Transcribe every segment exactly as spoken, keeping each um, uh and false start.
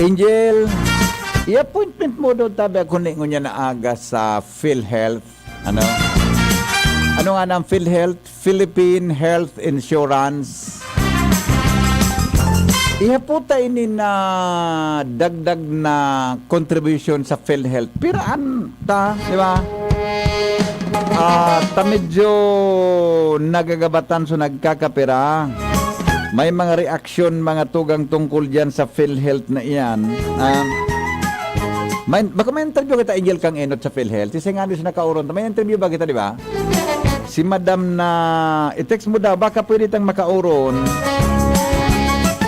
Angel, i-appointment mo daw, tabi ako ni ngunyan na aga sa PhilHealth. Ano? Ano nga ng PhilHealth? Philippine Health Insurance. Ihaputa ini na dagdag na contribution sa PhilHealth. Piraan ta, di ba? Ah, ta medyo nagagabatan, so nagkakapira. May mga reaksyon, mga tugang, tungkol diyan sa PhilHealth na iyan. Ah, may, baka may interview kita, Angel, kang Enot sa PhilHealth. Kasi nga, di siya nakauron. May interview ba kita, di ba? Si Madam na, i-text mo daw, baka pwede tang makauron.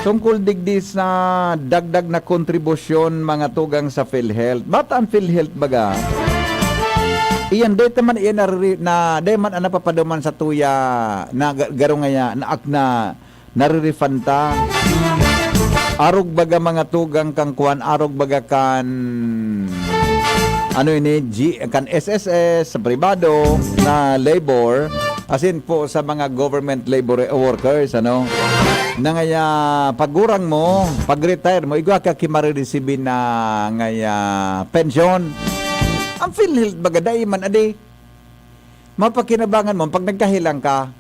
Tungkol digdi sa dagdag na kontribusyon, mga tugang, sa PhilHealth. Ba't ang PhilHealth baga? Iyan, dahil man iyan nariri-, na, dahil man ang napapaduman sa tuya, na ga-, garo ngaya, na ak-, na nare-refund ta. Arog baga, mga tugang, kang kwan, arog baga kan, ano ini, G-, kan S S S, sa pribado, na labor, asin po sa mga government labor workers, ano? Na ngaya, pagurang mo, pag-retire mo, igwa ka ki mariresibi na ngaya pensyon. Ang PhilHealth baga, dai man, adi, mapakinabangan mo pag nagkahelang ka.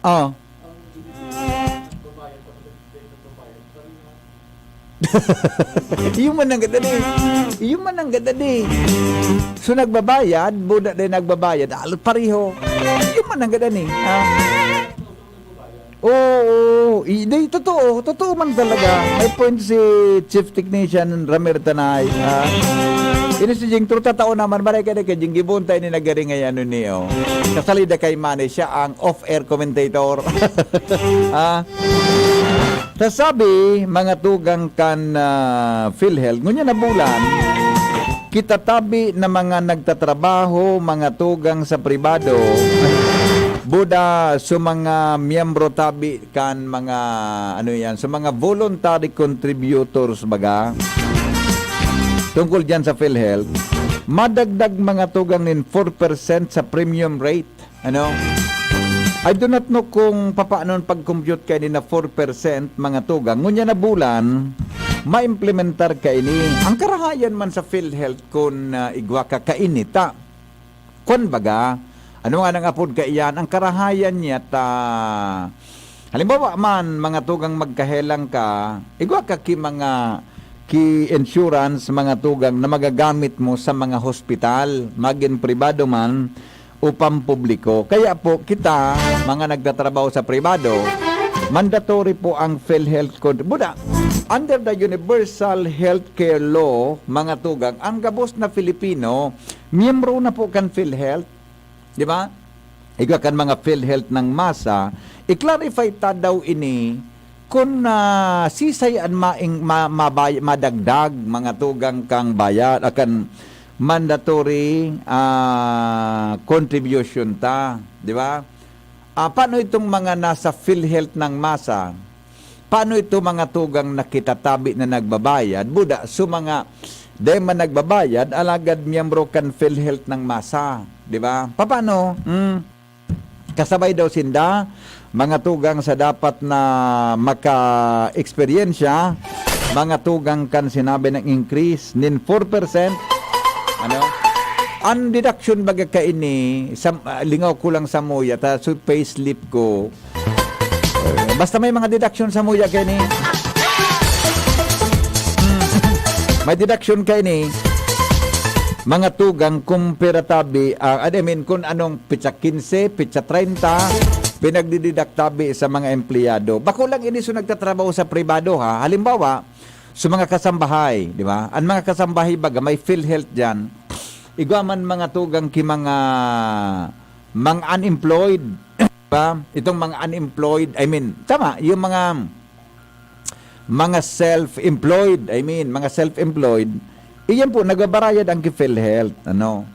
Oh. Iyo man ang gadani. Iyo man ang gadani. So, nagbabayad, buda din nagbabayad, alot pareho. Iyo man ang gadani, ha? Oo, oo. I-, di, totoo. Totoo man talaga. May point si Chief Technician Ramir Tanay, ha? Ini si Jing, pero tatao naman, maray ka na kay Jing, gibunta ini nagari ngay ano niyo. Kasalida kay Manny, siya ang off-air commentator. Ah, sa sabi, mga tugang kan, ah, PhilHealth, ngunyan na bulan, kita tabi na mga nagtatrabaho, mga tugang sa pribado, buda sa mga miyembro tabi kan mga, ano yan, sa mga voluntary contributors baga, tungkol dyan sa PhilHealth, madagdag mga tugang nin four percent sa premium rate. Ano? I do not know kung papaano ang pag-compute kaini na four percent, mga tugang. Ngunyan na bulan, maimplementar kaini. Ang karahayan man sa PhilHealth kun, ah, igwa ka kaini ta. Kun baga, ano nga nang apod kaiyan? Ang karahayan niya ta, halimbawa man, mga tugang, magkahelang ka, igwa ka ki mga, ki insurance, mga tugang, na magagamit mo sa mga hospital, magin pribado man o pampubliko. Kaya po, kita, mga nagtatrabaho sa pribado, mandatory po ang PhilHealth code. Buda, under the Universal Healthcare Law, mga tugang, ang gabos na Filipino, miyembro na po kan PhilHealth, di ba? Igwa kan mga PhilHealth ng masa, i-clarify ta daw ini kun, ah, sisay an maing-, ma-, mabay-, madagdag, mga tugang, kang bayad, akan mandatory, ah, contribution ta, di ba? Ah, paano itong mga nasa PhilHealth ng masa? Paano ito, mga tugang, na kita tabi na nagbabayad? Buda, so mga di man nagbabayad, alagad miyembro kan PhilHealth ng masa, di ba? Papaano? Hmm. Kasabay daw sinda, mga tugang, sa dapat na maka-eksperyensya, mga tugang, kan sinabi ng increase nin four percent. Ano? Ang deduction baga kaini, sa, ah, lingaw ko lang sa muya, ta, so payslip ko, eh, basta may mga deduction sa muya kaini. Hmm. May deduction kaini. Mga tugang, kumpara tabi, ah, I mean, kung anong petsa quince, petsa treinta, pinagdididak tabi sa mga empleyado. Bako lang ini so nagtatrabaho sa pribado, ha. Halimbawa, sa mga kasambahay, di ba? Ang mga kasambahay baga, may PhilHealth diyan. Igwa man mga tugang ki mga, mga unemployed, di ba? Itong mga unemployed, I mean, tama, yung mga, mga self-employed, I mean, mga self-employed, iyan po, nagbabarayad ang ki PhilHealth, ano?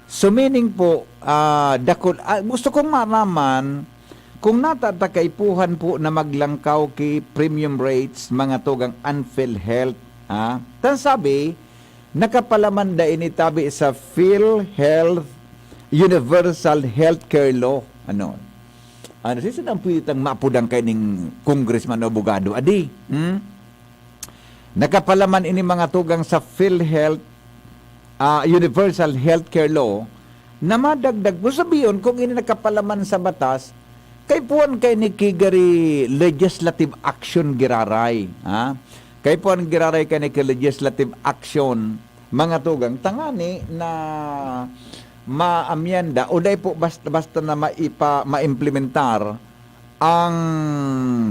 So, meaning po, ah, dakul-, ah, gusto kong malaman kung nata ta kaipuhan po na maglangkaw ki premium rates, mga tugang, an PhilHealth, ha? Tan sabi, nakapalaman da ini tabi sa PhilHealth Universal Healthcare Law. Ano? Ano, siya ang pwede tang maapod ang kaining congressman o abogado, adi? Hmm? Nakapalaman ini, mga tugang, sa PhilHealth, ah, Universal Healthcare Law, na madagdag po. Sabihon, kung ini nakapalaman sa batas, kaipuhan kaini ki gari legislative action giraray, ha? Kaipuhan giraray kaini ki legislative action, mga tugang, tangani na maamyenda o dai po basta-basta na maipa-, maimplementar ang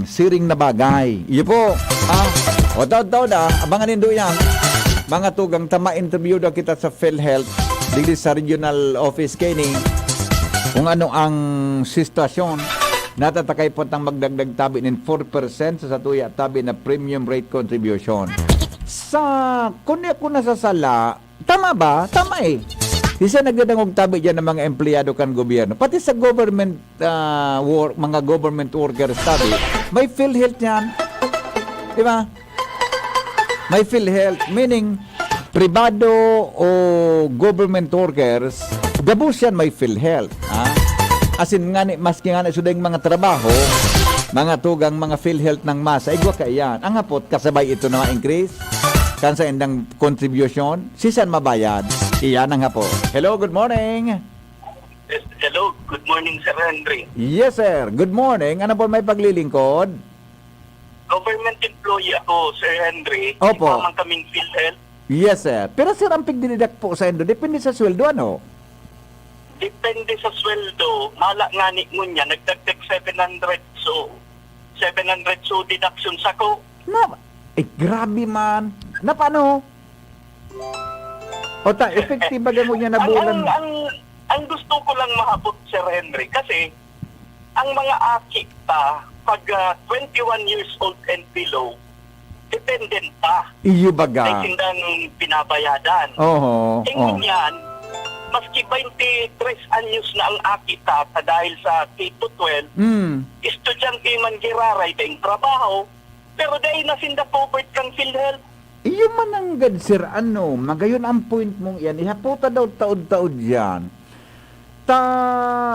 siring na bagay. Iyo po. Ah, o, taod-taod, ah, abangan nindo yan. Mga tugang, ta ma-interview daw kita sa PhilHealth, digdi sa regional office kaini, kung ano ang sitwasyon. Natatakay po tang magdagdag tabi nin four percent sa satuya tabi na premium rate contribution. Sa, kung di ako nasasala, tama ba? Tama eh. Di siya nagdadangog tabi diyan ng mga empleyado kan gobyerno. Pati sa government, ah, work, mga government workers tabi, may PhilHealth yan. Di ba? May PhilHealth, meaning pribado o government workers, gabos yan may PhilHealth. Ha? Asin nga ni, maski nga ni sudeng mga trabaho, mga tugang, mga PhilHealth ng masa, igwa kaiyan. Ang hapot, kasabay ito na ma-increase kan saindang contribution, sisan mabayad? Iyan ang hapot. Hello, good morning. Yes, hello, good morning, Sir Henry. Yes, sir. Good morning. Ano po may paglilingkod? Government employee ako, Sir Henry. Opo. Igwa man kaming PhilHealth. Yes, sir. Pero, sir, ang pigdideduct po saindo, depende sa sweldo, ano? Depende sa sweldo. Mala nga ni ngunyan, nagdagdag seven hundred. So, seven hundred so deduction sa ko. Na, eh, grabe man. Na paano? O ta, effective ba gamo niya na Ang, ang, bulan? ang, ang gusto ko lang maabot, Sir Henry, kasi ang mga aki ta, pag ah, twenty-one years old and below, dependent pa. Iyo Ay baga. sindang binabayadan. Oho. Eh, Oh. ngunyan, maski twenty-three anyos na ang aki ta, ta dahil sa K to twelve, Mm. estudyante man giraray daing trabaho, pero dahil na sinda covered kang PhilHealth. Iyo mananggad, sir, ano, magayon ang point mong iyan. Ihaputa daw taod-taod yan. Ta,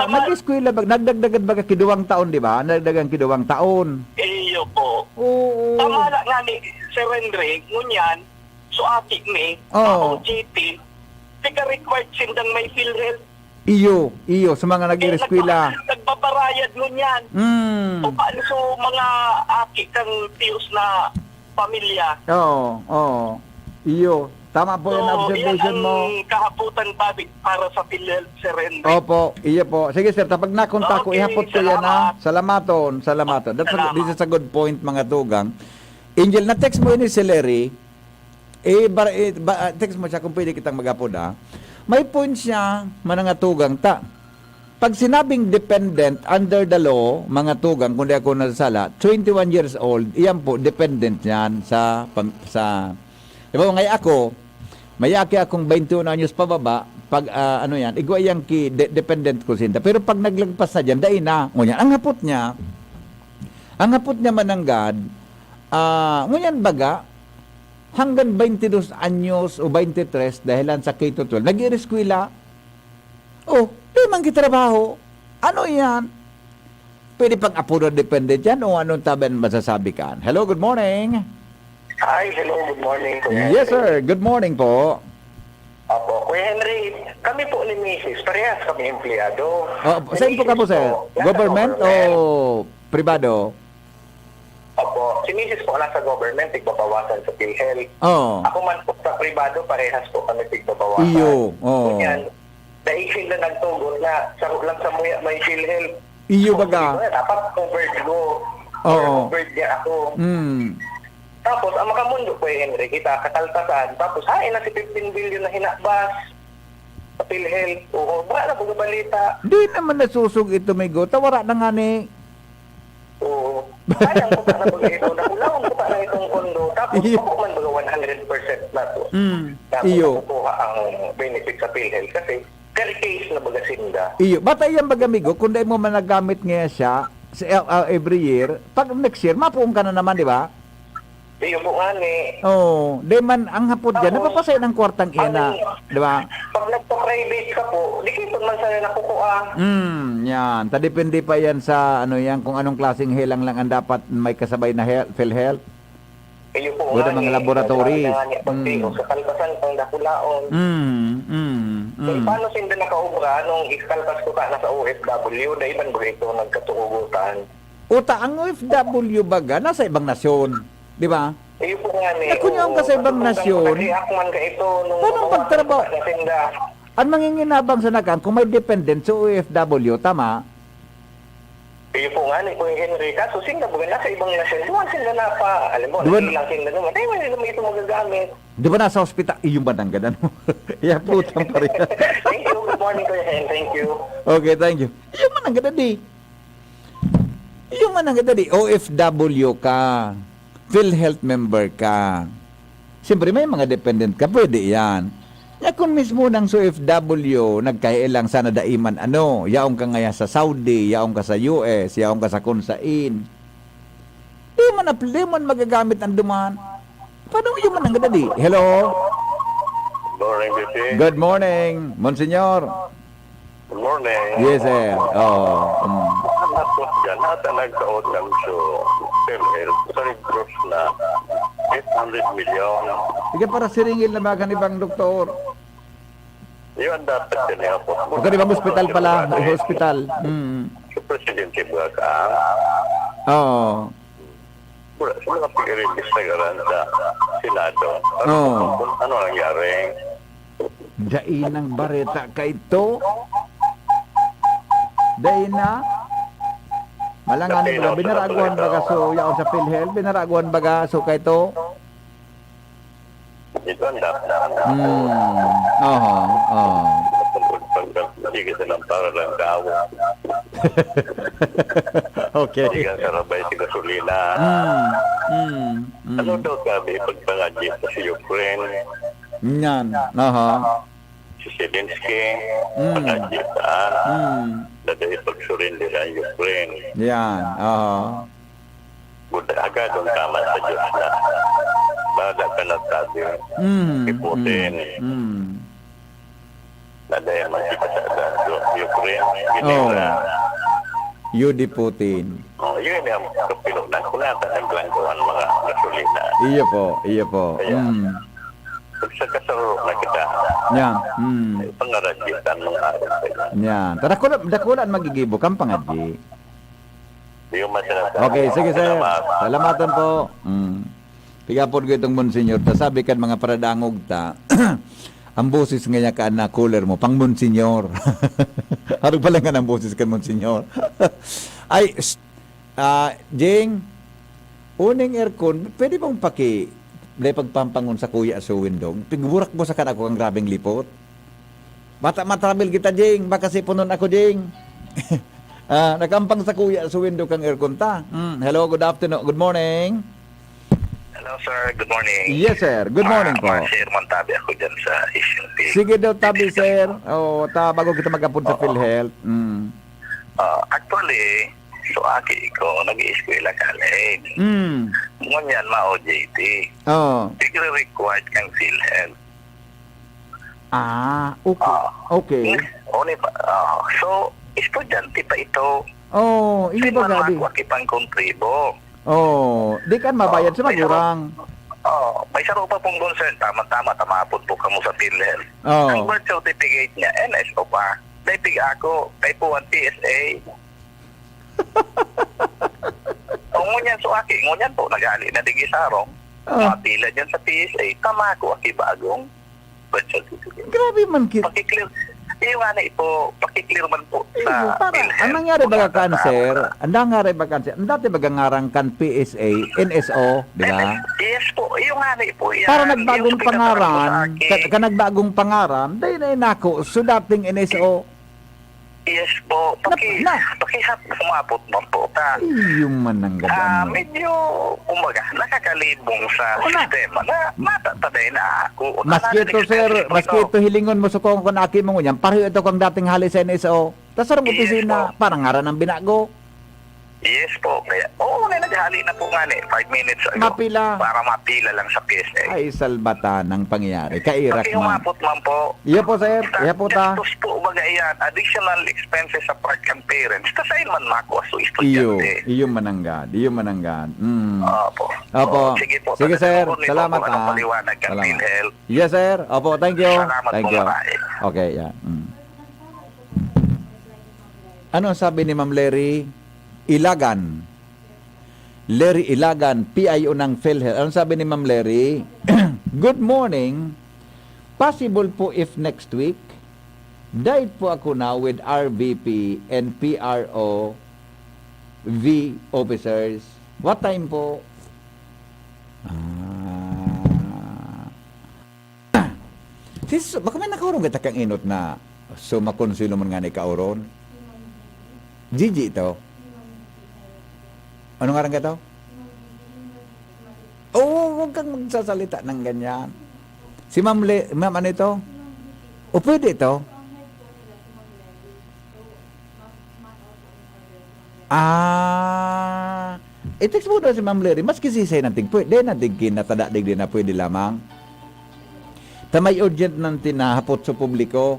Tama. Nag-eskwela ba, nagdagdagan baga kiduwang taon, di ba? Nagdagdagan kiduwang taon. Iyo po. Oo. Tama na nga ni Sir Henry, ngunyan, so aki mi, Oo. O G T, pika-required sindang may PhilHealth. Iyo, iyo, sa mga Eh, nag-eskwela. nagba- nagbabarayad ngunyan. Mm. O paano so mga aki kang tiyos na pamilya? Oo, oo. Iyo. Tama po yung So, observation yan mo. ang kahaputan public para sa PhilHealth, Sir Henry. Opo, iyo po. Sige, sir, tapag nakontak ko, Okay, ihapot ko yan, ha? salamat. Salamaton, salamaton. That's a, Salamat. This is a good point, mga tugang. Angel, na-text mo ini si Larry. Eh, bar, eh, ba, ah, text mo siya kung pwede kitang mag-apod, ha? May point siya, manangatugang ta. Pag sinabing dependent under the law, mga tugang, kung di ako nasasala, twenty-one years old, iyan po, dependent yan sa, pam- sa, di ba, ngay ako, may aki akong twenty-one anyos pababa, pag, ah, ano yan, igwa yang ki, de- dependent ko sinda. Pero pag naglagpas na dyan, dai na. Ngunyan, ang hapot niya, ang hapot niya mananggad, ah, ngunyan baga, hanggang twenty-dos anyos o twenty-tres, dahilan sa K to twelve, nag-iireskwela. Oh, di man kitrabaho. Ano yan? Pwede pang apo na dependent yan o anong tabi ang masasabi kan? Hello, good morning. Hi, hello, good morning, Kuya Yes, Henry. Sir. Good morning po. Opo, Kuya Henry, kami po ni Misis, parehas kami empleyado. Oh, Si saan po ka po, Misis sir? po, nasa Government o government. pribado? Opo, si Misis po nasa government, tigbabawasan sa PhilHealth. Oh. Ako man po sa pribado, parehas po kami tigbabawasan. Iyo, oo. Ganyan, dahil sila nagtugot na, sa lang sa muya may PhilHealth. Iyo Kung baga. di ba, dapat covered ko. Oo. Covered niya ako. Mm. Tapos, ang makamundo ko, Henry, kita kakaltasan. Tapos, hain na si fifteen billion na hinabas sa PhilHealth. Oo, wala na pag balita. Di naman nasusog ito, may gota. Wala na nga ni. Oo. Sayang ko pa na pag ito. Nakulawang ko pa na itong kondo. Tapos, Iyo. ako man baga one hundred percent na to. Mm. Na Iyo. Makukuha ang benefit sa PhilHealth kasi per case na baga sinda. Iyo. Bata yan baga, amigo, kung dahil mo managamit ngayon siya, sa, uh, every year, pag next year, mapuong ka na naman, di ba? Iyo po nga ni. Oo. Di man, ang hapot dyan, Tapos, napapasay ng kwartang iyan na, ang- di ba? Pag nagpa-private ka po, di kayo man sana nakukuha. Hmm, yan. Tadepende pa yan sa, ano yan, kung anong klaseng helang lang ang dapat may kasabay na health, PhilHealth. Iyo po Wala mga laboratories. Ang dami na nga niya pagtios, mm, sa kalbasan pang dakulaon. Mm, mm, mm. Kaya paano sinda nakaobra nung ikalbas ko ka na sa O F W, dai man ba ito nagkaturugutan? Uta, ang O F W baga, nasa ibang nasyon, di ba? Iyo po nga ni, na kung yaon ka sa ibang nasyon, kasi ako man ka ito, nung paano magtrabaho? Ka na sinda. Ang manginginabang sa nakan, kung may dependent sa O F W, tama? Iyo po nga ni, Kuya Henry, kaso sinda baga nasa ibang nasyon, duman sinda na pa, alam mo, duman, lang sinda duman, tayo man nila ito magagamit. Di ba nasa hospital? Iyo man ang gadan mo. Iya, putang pa rin. Thank you, good morning, Kuya Hen, thank you. Okay, thank you. Iyo man ang gadan eh. Iyo man ang gadan eh. O F W ka. PhilHealth member ka. Siyempre, may mga dependent ka, pwede yan. Nya kun mismo nang sa O F W, nagkahilang sana dai man ano, yaon ka ngaya sa Saudi, yaon ka sa U S, yaon ka sa kun sain. Di man apl-, di man magagamit ang duman. Paano yun man ang gadadi? Hello? Morning, B P. Good morning, Monsignor. Good morning. Yes, sir. Oo. Mm. Ang ako dyan, ata nagkaot ng so, PhilHealth, sa Red Cross na eight hundred million. Sige, para siringil na ba kan ibang doktor? Yun, dapat yun, eh, ako. Huwag ka, di ba, hospital pala? Hospital. Mm. Sa presidente ba ka? Oo. Wala, sa mga pag-release na garan sa Senado. Ano, oo, ano nangyari? Dai nang bareta kaito. Dai na. Malangan, binaraguhan baga so, yaon sa PhilHealth, binaraguhan baga so kaito. Ito ang dapat. Hmm. Oho, oho. Sige, sa lang para lang tao. Okay. Sige, karabay sa gasolina. Hmm. Hmm. Hmm. Ano daw sabi, pagpangadyi sa si Ukraine? Yan. Oho. Si Zelensky, mm, pangadyi saan? Mm. Dadahi pagsurrender ang Ukraine. Yan. Oho. Buda, hagadon ka man sa Diyos na. Bahala ka na sabi. Mm, si Putin. Mm, mm. Nadaya man kita sa, sa Ukraine. Oh. Ginera. Yudi Putin. Oh, yun ang kapinunan ko na, ang blanco ang mga gasolina. Iyo po, iyo po. Kaya, mm, sa kasaro na kita. Yan. Mm. Pangaradyitan mga araw. Yan. Tara, dakula, dakula ang magigibo kang pangadyi. Di ko masarap. Okay, sige, sir. Salamat. Salamatan po. Mm. Tigapon ko itong Monsignor. Ta sabi kan mga paradangog ta, ang boses nga niya kaan na cooler mo, pang Monsignor. Harog pa lang ka ng boses kan Monsignor. Ay, st-, ah, Jing, uning aircon, pwede bang paki-, dai pagpampangon sa kuya sa window? Pigburak mo sa kan ako ang grabing lipot. Bata matrabil kita, Jing. Baka sipunon ako, Jing. Ah, nakampang sa kuya sa window kang aircon ta. Mm, hello, good afternoon, good morning. Hello, sir. Good morning. Yes, sir. Good morning po. Ah, ma-share man tabi ako dyan sa issue. Sige daw, tabi, sir. Oo, ta, bago kita mag-apod sa, oo, PhilHealth. Mm. Ah, actually, so aki ko, nag-ieskwela college. Mm. Ngunyan, ma-O J T. Oo. Tigre-required kang PhilHealth. Ah, okay. Ah. Okay. Ni-, o, ni pa, ah, so, estudyante pa ito. Oh, hindi ba man gabi? Ako, aki pang kontribo. Oh, di kan mabayad sa magurang. Oh, may saro pa pong concern. Tama-tama, tamapon po kamo sa PhilHealth. Oh. Ang birth certificate niya, N S O pa. Dai pig ako, kay po ang P S A. O, ngunyan so aki, ngunyan po, naghali na digi sarong. Oh. Mapila dyan sa P S A, tama ko, aki bagong birth certificate. Grabe man kit- Pakiclear. Iyo nga na ipo, pakiclear man po. Iyo, sa para, PhilHealth. Ang nangyari baga kan, sir? Ang nangyari baga kan, sir? Ang dati baga ngaran kan P S A, N S O, di ba? N S, yes po. Iyo nga na ipo yan. Para nagbagong pangaran, ka, ka nagbagong pangaran, dai na inako, so dating N S O. Yes po. Paki-, na, na, pakihap, umabot man po ta. Iyo man ang gadan mo. Ah, medyo, kumbaga, nakakalibong sa sistema na, mata-, taday na ako. Maski ito, sir, maski ito hilingon mo, sukong ko na aki mo ngunyan, pareho ito kang dating hali sa N S O. Tas sarong opisina, po. Parang ngaran ang binago. Yes po. Kaya, oo, na naghali na po nga ni, five minutes ago. Mapila. Para mapila lang sa P S A. Ay, salbata ng pangyayari. Kaira Pati na. Umabot man po. Iya po, sir. Iya po ta. Gastos po, baga yan. Additional expenses sa part kan parents. Kasi man mako, so Iyo, estudyante. Iyo mananggad. Iyo mananggad. Mm. Opo. Opo. Oo, sige po. Sige, sir. Salamat, ah. Salamat. Yes, sir. Opo, thank you. Salamat. Thank you. Okay, yeah. Mm. Ano sabi ni Ma'am Larry? Ilagan. Larry Ilagan, P I O ng PhilHealth. Anong sabi ni Ma'am Larry? Good morning. Possible po if next week, date po ako na with R V P and P R O V officers. What time po? Ah. Sis, baka may nakaurong kita kang inot na sumakon sinuman nga ni kauron. Gigi ito. Ano nga rin ito? Oo, huwag kang magsasalita ng ganyan. Si Ma'am, Le, Ma'am ano ito? O pwede ito? Ah, i-text mo daw si Ma'am Larry. Maski sisay na tig pwede na tig kinatada digdi na pwede lamang. Ta may urgent nang tinahapot sa publiko.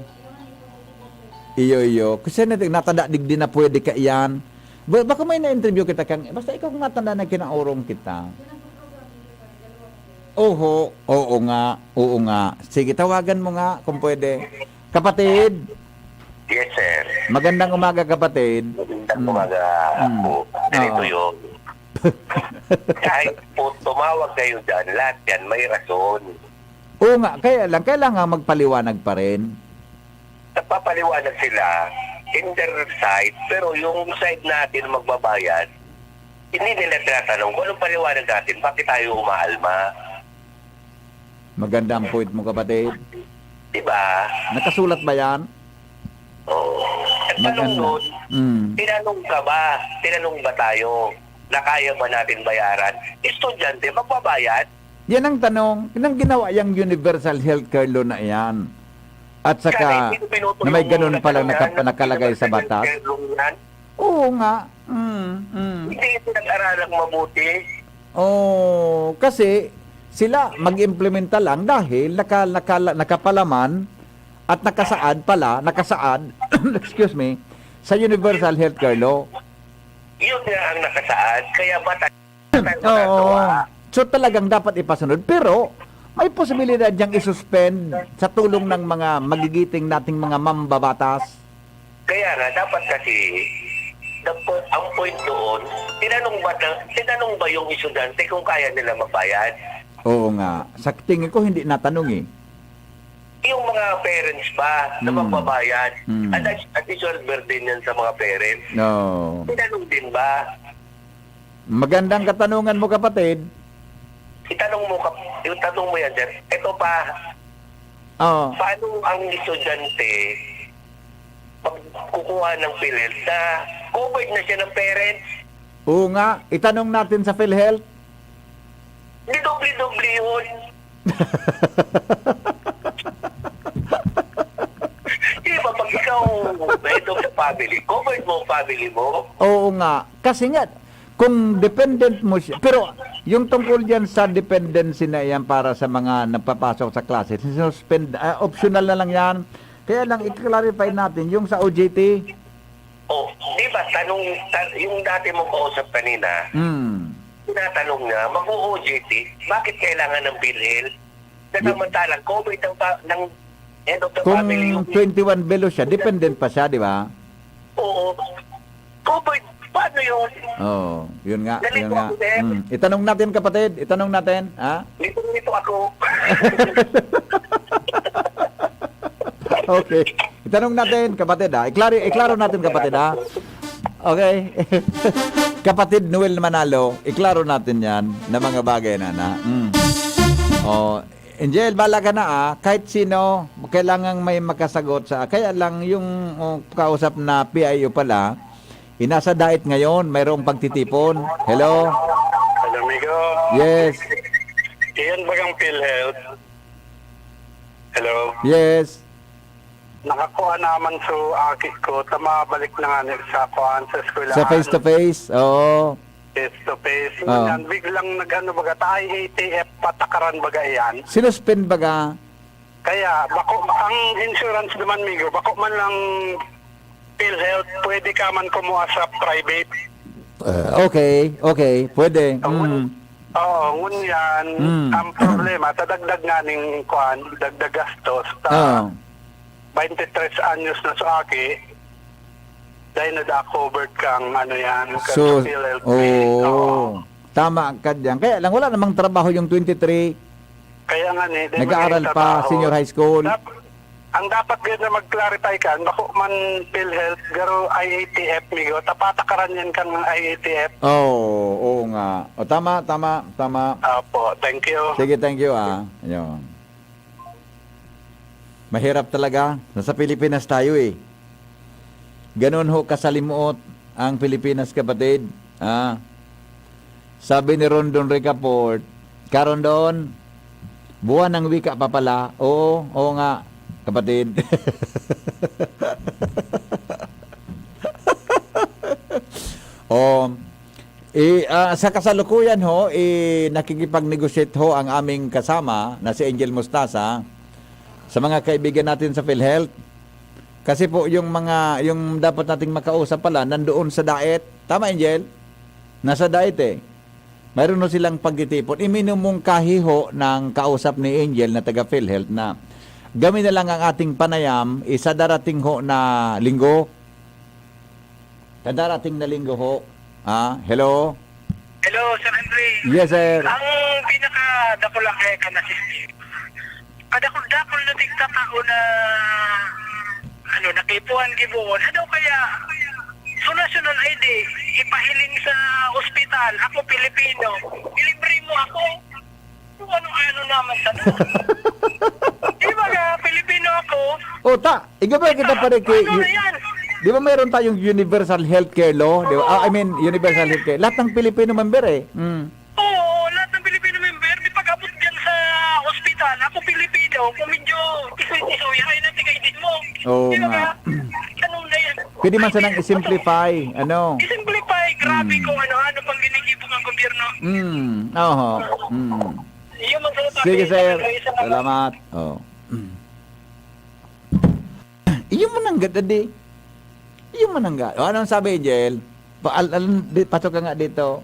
Iyo, iyo. Kasi na natada digdi na pwede ka iyan. Ba, baka may na-interview kita kang, basta ikaw kung natanda na kinaurong kita. Oho, oo nga, oo nga. Sige, tawagan mo nga kung pwede. Kapatid, Yes, sir. Magandang umaga, kapatid. Magandang umaga po. Ganito yun. Kahit po tumawag kayo dyan, lahat yan may rason. Oo nga, kaya lang, kailangan magpaliwanag pa rin. Nagpapaliwanag sila in their side, pero yung side natin na magbabayad, hindi nila tinatanong kung anong paliwanag natin, bakit tayo umaalma. Maganda ang point mo, kapatid. Diba? Nakasulat ba yan? Oo. Ang tanong Maganda. nun, Mm. tinanong ka ba? Tinanong ba tayo na kaya ba natin bayaran? Estudyante, magbabayad? Yan ang tanong. Nang ginawa yung universal healthcare law na yan. At saka, Kaya hindi ko pinuto na may yung ganun palang ano nakap- yan, nakalagay sa yung batas. yung yan. Oo nga. Mm, mm. Hindi pinag-aralang mabuti. Oh, kasi sila mag-implementa lang dahil naka, naka, nakapalaman at nakasaad pala, nakasaad, excuse me, sa universal healthcare law. Yun nga ang nakasaad. Kaya ba tayo tayo Oo. magagawa? So talagang dapat ipasunod. Pero may posibilidad diyang isuspend sa tulong ng mga magigiting nating mga mambabatas. Kaya nga, dapat kasi, the po- ang point doon, tinanong ba, na, tinanong ba yung estudyante kung kaya nila magbayad? Oo nga. Sa tingin ko, hindi natanong eh. Yung mga parents ba na Hmm. magbabayad? Hmm. At additional burden yan sa mga parents. No. Tinanong din ba? Magandang katanungan mo, kapatid. Itanong mo, kap- itanong mo yan, sir. Ito pa, Oh. Paano ang estudyante pag kukuha ng PhilHealth na covered na siya ng parents? Oo nga, itanong natin sa PhilHealth. Di doble-doble yun. Di ba pag ikaw head of the family, covered mo ang family mo? Oo nga. Kasi nga, kung dependent mo siya, pero yung tungkol diyan sa dependency na yan para sa mga nagpapasok sa klase, sinuspend, ah, optional na lang yan. Kaya lang, i-clarify natin yung sa O J T. O, di ba, tanong, ta- yung dati mong kausap kanina, Hmm. tinatanong niya, mag-O J T, bakit kailangan ng PhilHealth? Na samantalang covered ng, pa- ng head of the Kung family yung... twenty-one below siya, dependent pa siya, di ba? Oo. Covered. Paano yun? Oo, yun nga, yun Nalito nga. ako, sir. Hmm. Itanong natin, kapatid, itanong natin, ha? Nito-nito ako. Okay. Itanong natin, kapatid, ha? Iklaro, iklaro natin, kapatid, ha? Okay. Kapatid Noel Manalo, iklaro natin yan na mga bagay na na. Mm. Oh, Angel, bala ka na, ah. Kahit sino, kailangan may makasagot sa... Kaya lang yung, oh, kausap na P I O pala, inasa diet ngayon, mayroong pagtitipon. Hello? Hello, amigo. Yes. Iyan bagang PhilHealth? Hello? Yes. Nakakuha naman so aki ko, ta mabalik na nga ni sa kuan, sa eskwelahan. Sa face to face? Oo. Face to face. Oo. Ngunyan, biglang nag-ano baga, ta I A T F patakaran baga iyan. Sinuspend baga? Kaya, bako, ang insurance naman, migo, bako man lang PhilHealth, pwede ka man kumuha sa private. Ah, okay, okay, pwede. Oo, Mm. oo, ngunyan, Mm. ang problema, ta dagdag nga ning kuan, dagdag gastos, ta Oo. twenty-three anyos na so aki, dahil na da covered kang ano yan, kang So, PhilHealth. Oo. Oo. Tama ka diyan. Kaya lang, wala namang trabaho yung twenty-three. Kaya nga ni, di Nag-aaral magiging pa, trabaho. senior high school. Dap-, ang dapat gud na mag-clarify kan, bako man PhilHealth, garo I A T F, migo, ta patakaran yan kang I A T F. Oo, oo nga. O, tama, tama, tama. Opo, thank you. Sige, thank you, ah. Ayun. Mahirap talaga. Nasa Pilipinas tayo, eh. Ganun ho kasalimuot ang Pilipinas, kapatid. Ah. Sabi ni Rondon Ricafort, "Ka Rondon, buwan ng wika pa pala." Oo, oo nga, kapatid. Oh, eh, ah, sa kasalukuyan ho, eh, nakikipag-negotiate ho ang aming kasama na si Angel Mostaza sa mga kaibigan natin sa PhilHealth. Kasi po, yung mga, yung dapat nating makausap pala, nandoon sa Daet. Tama, Angel? Nasa Daet, eh. Mayroon ho silang pagtitipon. Iminumungkahi ho ng kausap ni Angel na taga PhilHealth na gawin na lang ang ating panayam, isa darating ho na linggo. Sa darating na linggo ho. Ah, hello? Hello, Sir Henry. Yes, sir. Ang pinakadakula kaya ka na system, kadakul-dakul na tigtatao na, ano, nakipuhan gibohon. Ano kaya, so national I D, ipahiling sa ospital, ako Pilipino, ilibre mo ako. Kung ano-ano naman sana. Di ba nga, Pilipino ako? O, ta, igabay kita, Ito, pare, kay, ano na yan? Di ba mayroon tayong universal healthcare law? Di ba? Oo. Ah, I mean, universal healthcare. Lahat ng Pilipino member eh. Mm. Oo, lahat ng Pilipino member, di pag-abot dyan sa ospital, ako Pilipino, kung medyo tisoy-tisoy, ay natin kay din mo. Oo Di ba nga. nga? Ano na yan? Pwede man Ay, sanang di, i-simplify, ano? I-simplify, grabe Mm. kung ano, ano pang ginigibo ng gobyerno. Mm, oho. Mm. Iyo man sa Sige, tabi, sir. sa isa na Salamat. Oh. Iyo man ang gad, adi. Iyo man ang gad. O, anong sabi, Angel? Pa-, al-, al-, di, pasok ka nga dito.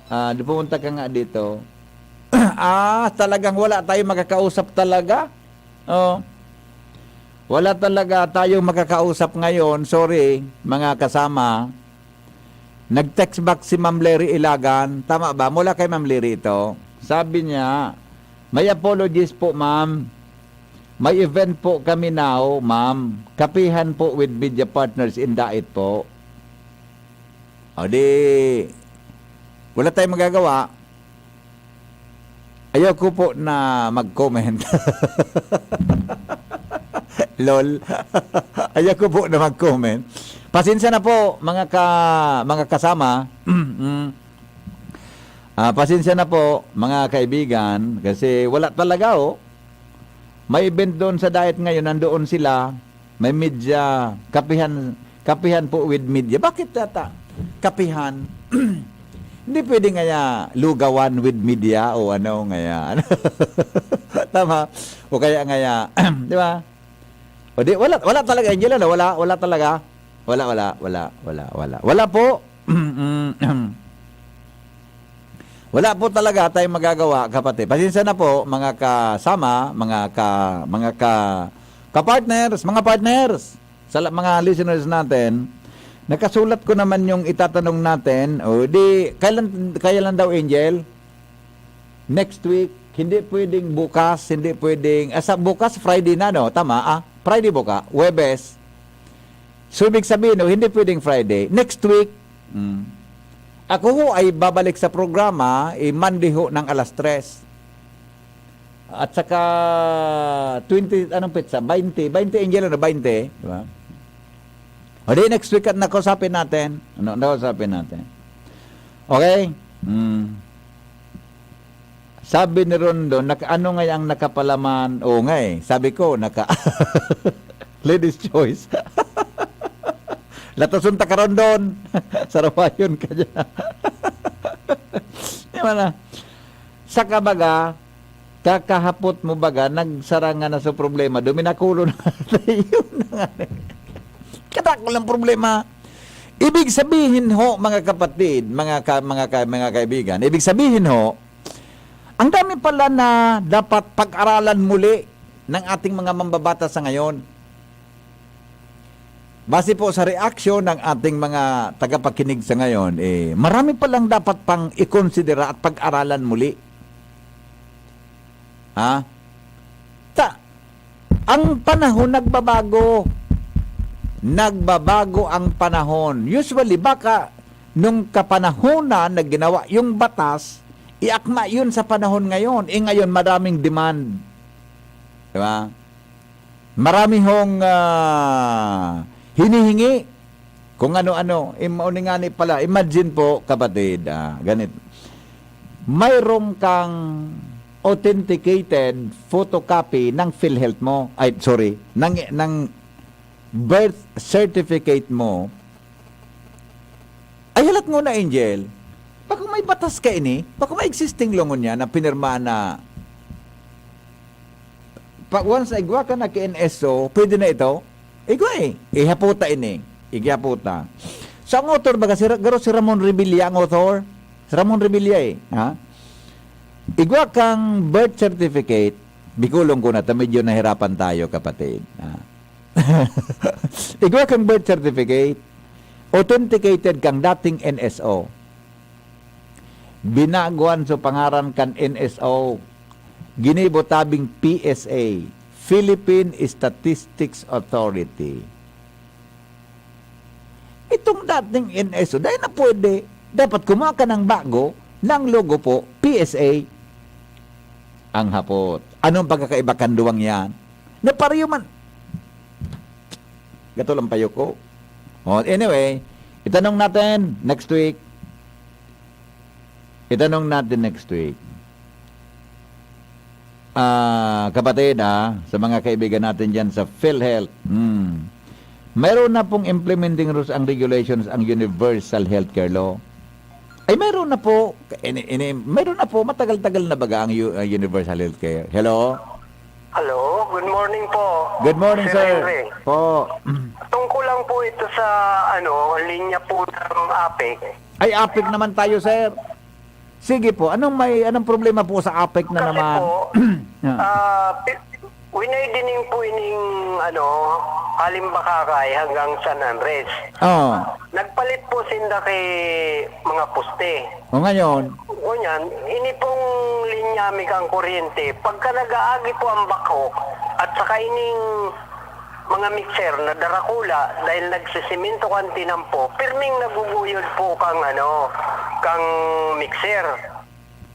Ah, di, pumunta ka nga dito. Ah, talagang wala tayong makakausap talaga. Oh. Wala talaga tayong makakausap ngayon. Sorry, mga kasama. Nag-text back si Ma'am Lery Ilagan. Tama ba? Mula kay Ma'am Lery ito. Sabi niya, "My apologies po, ma'am. May event po kami now, ma'am. Kapihan po with media partners in Daet po." O di, wala tayong magagawa. Ayoko po na mag-comment. Lol. Ayoko po na mag-comment. Pasensya na po, mga ka-, mga kasama. Mm. Ah, pasensya na po, mga kaibigan, kasi wala talaga, oh. May event doon sa Daet ngayon, nandoon sila. May media, kapihan, kapihan po with media. Bakit yata? Kapihan. Hindi pwede ngaya lugawan with media o ano ngaya. Tama? O kaya ngaya, di ba? O di, wala, wala talaga, Angel, ano? Wala, wala talaga. Wala, wala, wala, wala, wala. Wala po. Wala po talaga tayong magagawa, kapatid. Pasensya na po, mga kasama, mga ka-, mga ka-, ka-partners, mga partners, sa la-, mga listeners natin, nakasulat ko naman yung itatanong natin. O, di, kailan, kailan daw, Angel? Next week, hindi pwedeng bukas, hindi pwedeng, ah, sa bukas, Friday na, no? Tama, ah? Friday buka, Huwebes. So, ibig sabihin, no, hindi pwedeng Friday. Next week, mm, ako ho ay babalik sa programa, eh, Monday ho ng alas tres. At saka, twenty, anong petsa? Baynte. Baynte, Angel, ano? Baynte, di ba? O di, next week at nakausapin natin. Ano, nakausapin natin. Okay? Mm. Sabi ni Rondon, "Naka-, ano nga ang nakapalaman?" Oo nga eh. Sabi ko, naka-, Ladies' choice. Latason ta karon, Don. Sarawayon ka dyan. Di ba na? Sa kabaga, kakahapot mo baga, nagsaranga na sa problema, duminakulo na. Yun na nga. Kadakol ang problema. Ibig sabihin ho, mga kapatid, mga ka-, mga ka-, mga kaibigan, ibig sabihin ho, ang dami pala na dapat pag-aralan muli ng ating mga mambabata sa ngayon. Base po sa reaksyon ng ating mga tagapakinig sa ngayon, eh, marami palang dapat pang ikonsidera at pag-aralan muli. Ha? Ta-, ang panahon nagbabago. Nagbabago ang panahon. Usually, baka nung kapanahonan na ginawa yung batas, iakma yun sa panahon ngayon. Eh, ngayon, maraming demand. Di ba? Marami hong, ah, hinihingi kung ano-ano. Im-, uni nga ni pala, imagine po, kapatid, ah, ganit. Mayroon kang authenticated photocopy ng PhilHealth mo. Ay, sorry, ng, ng birth certificate mo. Ay, halat ngona, Angel. Bako may batas kaini? Bako may existing law ngunyan na pinirma na pa, once igwa ka na ki N S O, pwede na ito? Igwa eh. Ihaputa ini. Igihaputa. So, ang author baga, si Ra-, garo si Ramon Revilla ang author? Si Ramon Revilla eh. Ha? Igwa kang birth certificate, bikulong ko na, ta medyo nahirapan tayo, kapatid. Ha? Igwa kang birth certificate, authenticated kang dating N S O. Binaguan so pangaran kan N S O. Ginibo tabing P S A, Philippine Statistics Authority. Itong dating N S O, dahil na pwede, dapat kumuha ka ng bago, ng logo po, P S A. Ang hapot. Anong pagkakaiba kan duwang yan? Na pareho man. Gato lang payo ko. Oh, anyway, itanong natin next week. Itanong natin next week. Ah, kapatid, ah, sa mga kaibigan natin dyan sa PhilHealth, hmm, mayroon na pong implementing rules and regulations ang Universal Healthcare Law. Ay, mayroon na po. Ini, ini, mayroon na po. Matagal-tagal na baga ang u-, ang Universal Healthcare? Hello? Hello, good morning po, Good morning, Sir sir. Henry. Po. Tungkol lang po ito sa, ano, linya po ng APEC. Ay, APEC naman tayo, sir. Sige po, anong may, anong problema po sa APEC na Kasi naman? po, Ah. ah, pi-, winidening po ining, ano, Halim Bacacay hanggang San Andres. Oh. Nagpalit po sinda kay mga poste. O ngayon? Ngunyan, ini pong linya mi kang kuryente, pagka nag-aagi po ang backhoe at saka ining mga mixer na darakula dahil nagsisiminto kan tinampo, pirming naguguyod po kang, ano, kang mixer.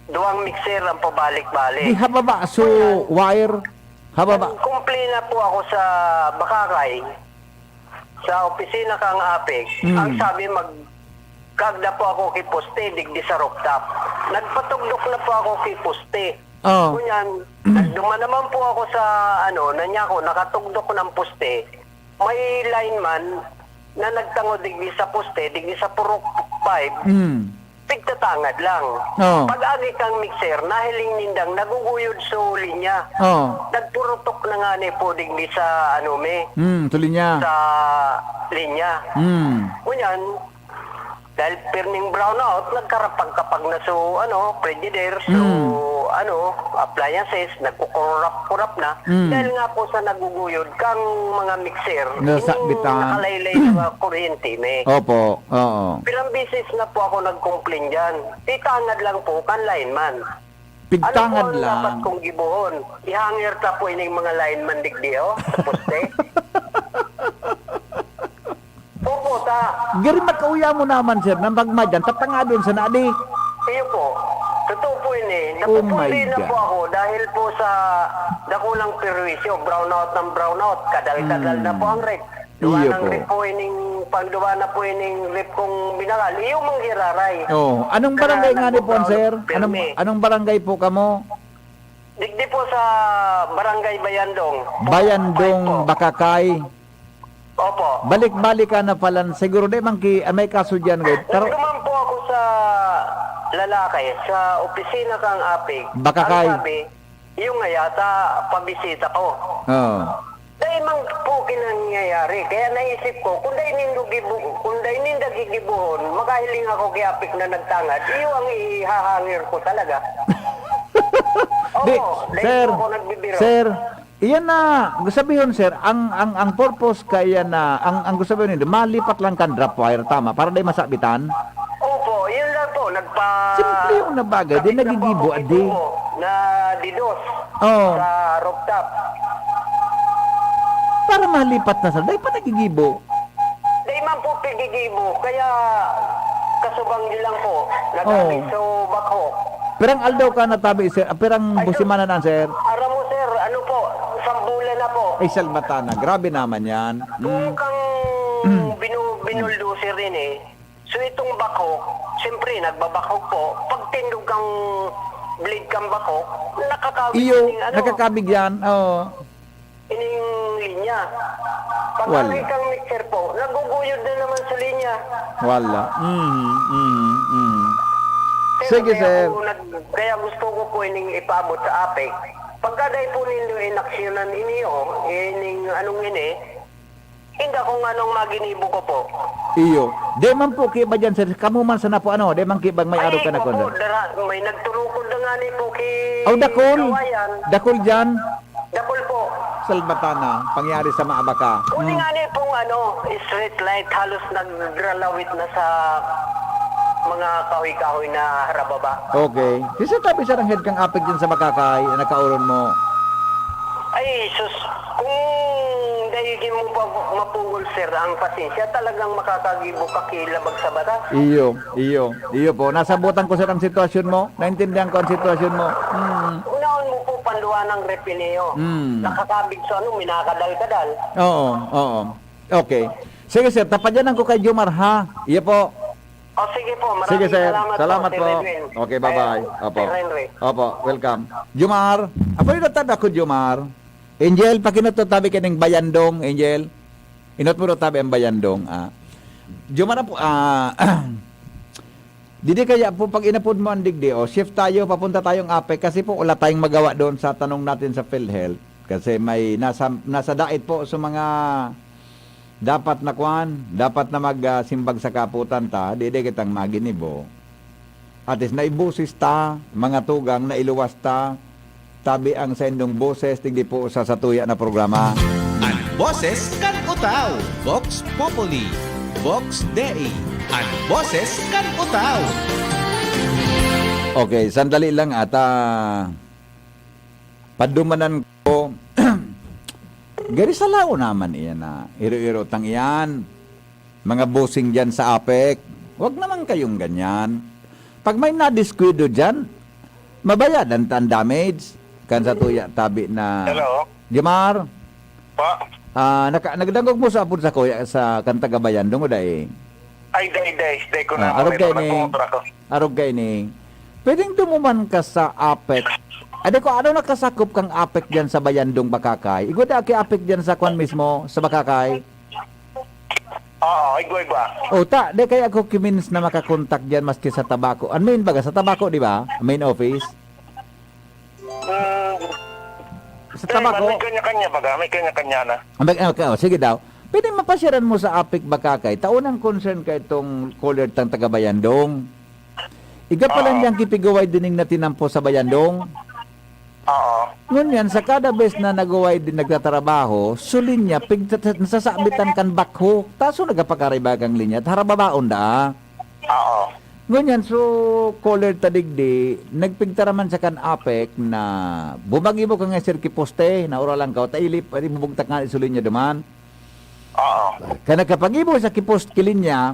Duwang mixer ang pabalik-balik. Di hababa, so Ngunyan, wire, hababa. nagkumplina po ako sa Bacacay, sa opisina kang APEC. Mm. Ang sabi, magkagda po ako ki poste, digdi sa rooftop. Nagpatugdok na po ako ki poste. Oh. Ngunyan, nagduman naman po ako sa, ano, nanyako, nakatugdok ng poste. May lineman na nagtangod digdi sa poste, digdi sa purok five, Mm. pigtatangad lang. Oh. Pag-agi kang mixer, nahiling nindang naguguyod so linya. Oh. Nagpurutok na nga ni po digdi sa, ano, mi, Mm, sa linya. sa linya. Mm. Ngunyan, dahil pirming brownout, nagkarapag-kapag na so, ano, Frigidaire, so, Mm. ano, appliances, nagkukurap-kurap na. Mm. Dahil nga po sa naguguyod kang mga mixer, Nasa ining bitang. nakalaylay na kuryente, may. Opo, oo. Pirang bisis na po ako nag-complain dyan. Titangad lang po, kan lineman. Pigtangad Ano po ang lang. dapat kong gibohon? Ihanger ta po ining mga lineman digdi, oh, sa poste? Opo, ta. Gari makauya mo naman, sir, nang pagmadyan, tatangadon sa nadi. Iyo po. Totoo po ini. Oh my Napupundi na God. po ako dahil po sa dakulang perwisyo, brownout ng brownout, kadal-kadal Mm. na po ang ref. Duwa Iyo ng po. ref po ining, pagduwa na po ining ref kong binakal, iyo mang giraray. Oh, anong Kaya barangay nga ni po, nagpo-brown sir? Anong, permi. anong barangay po kamo? Digdi po sa Barangay Bayandong. Bayandong, Five po. Bacacay. Opo. Balik-balik ka na pala. Siguro di man ki-, ah, may kaso diyan, wait. Pero nagduman po ako sa lalaki, sa opisina kang APEC. Baka Ang kay sabi, yung nga yata, pabisita ko. Oo. Dai man po kinangyayari. Kaya naisip ko, kung dai nindo gibu-, kung dai ninda gigibuhon, makahiling ako kay APEC na nagtangad. Iyo ang ihahangir ko talaga. Di, Oo, dahil sir, po ako nagbibiro. sir, iyan na, sabihon, sir, ang, ang, ang purpose kaya na, ang, ang gusto sabihin nito, malipat lang kan drop wire, tama, para di masabitan? Opo, yun lang po, nagpa- Simple yung na bagay, di Kapit na po nagigibo, ako adi. dito, na didos Oo. sa rooftop. Para malipat na sa, di pa nagigibo. Dai man po pigigibo, kaya kasubang niyo lang po, nagamit Oo. sa backhoe. Pirang aldaw ka natabi, sir? Ah, pirang Ay, busimanan an, sir? Aram mo, sir, ano po, sambulan na po. Ay, salmatana. Grabe naman yan. Kung Mm. kang binu-, binuldoser rin eh, so itong backhoe, siyempre, nagbabackhoe po. Pag tindog kang blade kang backhoe, nakakawit Iyo, yung ano. nakakabig yan. Oo. Ining linya. Pag Wala. may kang mixer po, naguguyod na naman sa linya. Wala. Mm, mm, mm. Sir, Sige, kaya sir. po nag-, kaya gusto ko po ining ipaabot sa APEC. Pagka dai po nindo inaksyonan ini, oh, ining anong ini, inda kung anong maginibo ko po. Iyo. Di man po kiba dyan, sir. Kamo man sana po, ano, di man kiba may Ay, aro ka na opo, kwan, sir. dara-, may nagturukod na nga ni po ki Aw, dakul. Kawayan. Dakul dyan. Dakul po. Salbatana, pangyari sa maabaka. Kundi Hmm. nga ni pong ano, street light, halos nagralawit na sa mga kahoy-kahoy na harababa. Okay. Sisitabi sa head kang APEC dyan sa Makakay, nakauron mo. Ay, sus, kung daigin mo pa mapugol, sir, ang pasensya, talagang makakagibo ka kilabag sa batas. Iyo, iyo, iyo po. Nasabutan ko, sir, ang sitwasyon mo. Naintindihan ko ang sitwasyon mo. Mm. Unahon mo po panduan ng repineyo. Mm. Nakakabig sa ano, minakadal-kadal. Oo, oo. Okay. Sige, sir, tapadyanan ko kay Jomar, ha? Iyo po. O, sige po. Maraming Sige, sir. salamat Salamat po, Sir po. Edwin. Okay, bye-bye. Eh, Opo. Sir Henry. Opo, welcome. Jomar, apoy na tada ko, Jomar. Angel, pakinot to tabi kining bayandong, Angel. Inot mo daw tabi ang bayandong, ah. Jomar, apo, ah, didi kaya po, pag inapod mo ang digdi, oh, shift tayo, papunta tayong APEC kasi po wala tayong magawa doon sa tanong natin sa PhilHealth. Kasi may nasa, nasa dait po sa mga dapat na kwan, dapat na mag, ah, simbag sa kaputan ta, didi kitang maginibo. Atis naiboses ta, mga tugang, nailuwas ta, tabi ang saindong boses, digdi po sa satuya na programa. An boses kan Utao, Vox Populi, Vox Dei, an boses kan Utao. Okay, sandali lang ata. Padumanan ko, gari sa lao naman iyan na iro-iro tang iyan. Mga bossing diyan sa APEC, wag naman kayong ganyan. Pag may nadiskuido diyan, mabayadan ta ang damage. Kan sa tuya tabi na Hello? Jomar, Pa? ah, naka-, nagdangog mo sa apod sa kuya, sa kan taga Bayandong, o dai? Ay, dai, dai. Dai ko na Ah, ako. arog May kayo ni, nagpumotor ako. Arog kayo ni. Pwedeng dumuman ka sa APEC. Adi ko, ano nakasakop kang APEC diyan sa Bayandong, Bakakay? Igwa da ki APEC diyan sa kwan mismo, sa Bakakay? Oo, igwa-igwa. O, ta, di kaya ako ki-means na makakontak diyan maski sa Tabaco. An main baga, sa Tabaco, di ba? Main office? Hmm. Sa Tabaco? May kanya-kanya baga, may kanya-kanya na. Ah, may, okay, oh, sige daw. Pwede mapasyaran mo sa APEC, Bakakay. Ta unang concern ka itong caller tang taga Bayandong. Iga pa lang Oo. diyang kipigaway dining natinampo sa Bayandong. Oo. Ngunyan, sa kada bes na nagaway din nagtatrabaho, so linya, pigta-, nasasabitan kan backhoe. Taso nagapakariba kang linya, harababaon da. Oo. Ngunyan, so, caller ta digdi, nagpigtaraman sa kan APEC na bumagi mo ka nga, sir, ki poste, na ura lang ka, ta ili, ibubugtak nga isulin niya duman. Oo. Kaya nagkapagibo sa ki post, ki linya,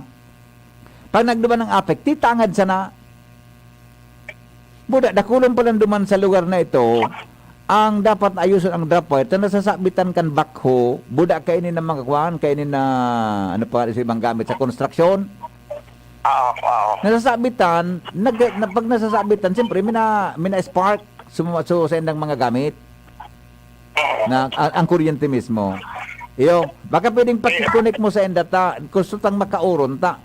pag nagduman ang APEC, titangad sana. Buda, dakulon pa lang duman sa lugar na ito, ang dapat ayuson ang drop wire, ta nasasabitan kan backhoe, buda kaini na mga kuan, kaini na, ano pa, sa ibang gamit sa konstruksyon. Oo, oo. Nasasabitan, nag-, na, pag nasasabitan, siyempre, mina, mina-spark, sum-, so, sa indang mga gamit. Na, a-, ang kuryente mismo. Iyo, baka pwedeng paki-connect mo sa inda ta, gusto tang makauron ta.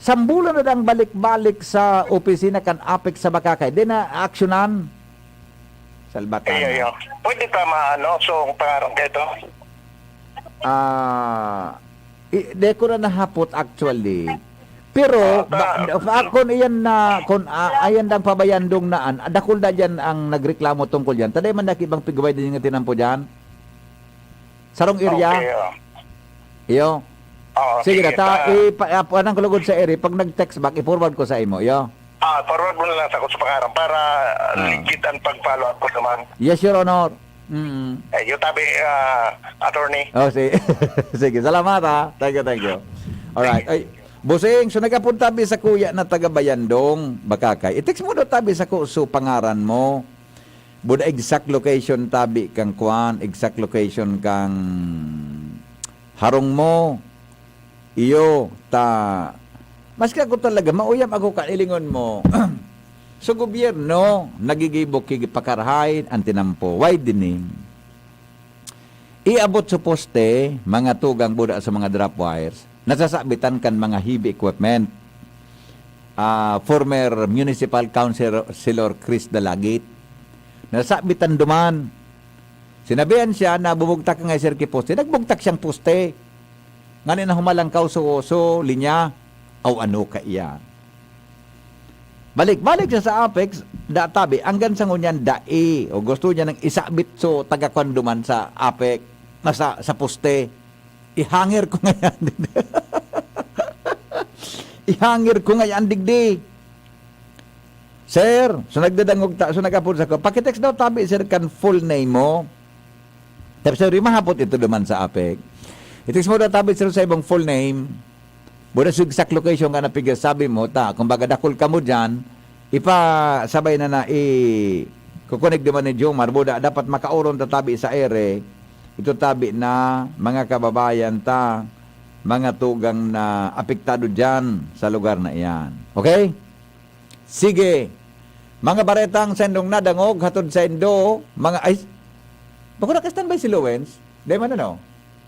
Sambulan na dang balik-balik sa opisina kan APEC sa Bakakay. Di na aksyonan? Salbatan Iyo, na. iyo. Pwede pa maano, so, pangarang ka ito? Ah, i-, di ko na nahapot actually. Pero, Ah, ba, ta- pa, kung iyan na, kung, ah, ayan dang pabayandong naan, dakul na dyan ang nagreklamo tungkol dyan. Taday man na kibang pigway din nga tinampo dyan? Sarong area? Okay, oo. Iyo? Oo, Sige sige, na, ta, ta- ipa-, ah, anong kalugod sa area? Pag nag-text back, i-forward ko sa imo, iyo? Ah, forward mo na lang sa ako sa pangarang para, ah, Ah. legit ang pag-follow up ko naman. Yes, Your Honor. Mm. Eh, yung tabi, ah, attorney. Oh, si-, sige, salamat, ha. Thank you, thank you. Alright. Ay, Bossing, so nagapon tabi sa kuya na taga Bayandong, Bakakay. I-text mo daw tabi sa ku-, so pangaran mo. Buda exact location tabi kang kwan, exact location kang harong mo. Iyo, ta, maski ako talaga, mauyam ako kailingon mo. Sa gobyerno, nagigibo ki pakarahay an tinampo. Why dining? Iabot sa poste, mga tugang buda sa mga drop wires, nasasabitan kan mga heavy equipment. Ah, former Municipal Councilor Chris Dalagit, nasabitan duman. Sinabihan siya na bumugtak ka nga, sir, ki poste. Nagbugtak siyang poste. Ngani na humalangkaw so, so linya. Aw, ano ka iyan? Balik-balik siya sa APEC, da tabi, anggan sa ngunyan, dai. O gusto niya nang isabit so taga-kwan duman sa APEC, na sa, sa poste. Ihangir ko ngayan. Ihangir ko ngayan, digdi. Sir, so nagdadangog ta, so nag-apod sa ko, "Pakitext daw tabi, sir, kan full name mo." Tapos sabi, "Mahapot ito duman sa APEC." I-text mo daw tabi, sir, sa ibang full name. Buda sa exact location nga napigas, sabi mo, ta, kung baga dakul ka mo dyan, ipasabay na na, i-, kukunik duman ni Jomar, buda, dapat makauron ta tabi sa ere. Ito tabi na, mga kababayan ta, mga tugang na apektado dyan sa lugar na iyan. Okay? Sige. Mga baretang saindong nadangog, hatod saindo, mga, ay, bako naka-standby si Lowens? Di man, ano?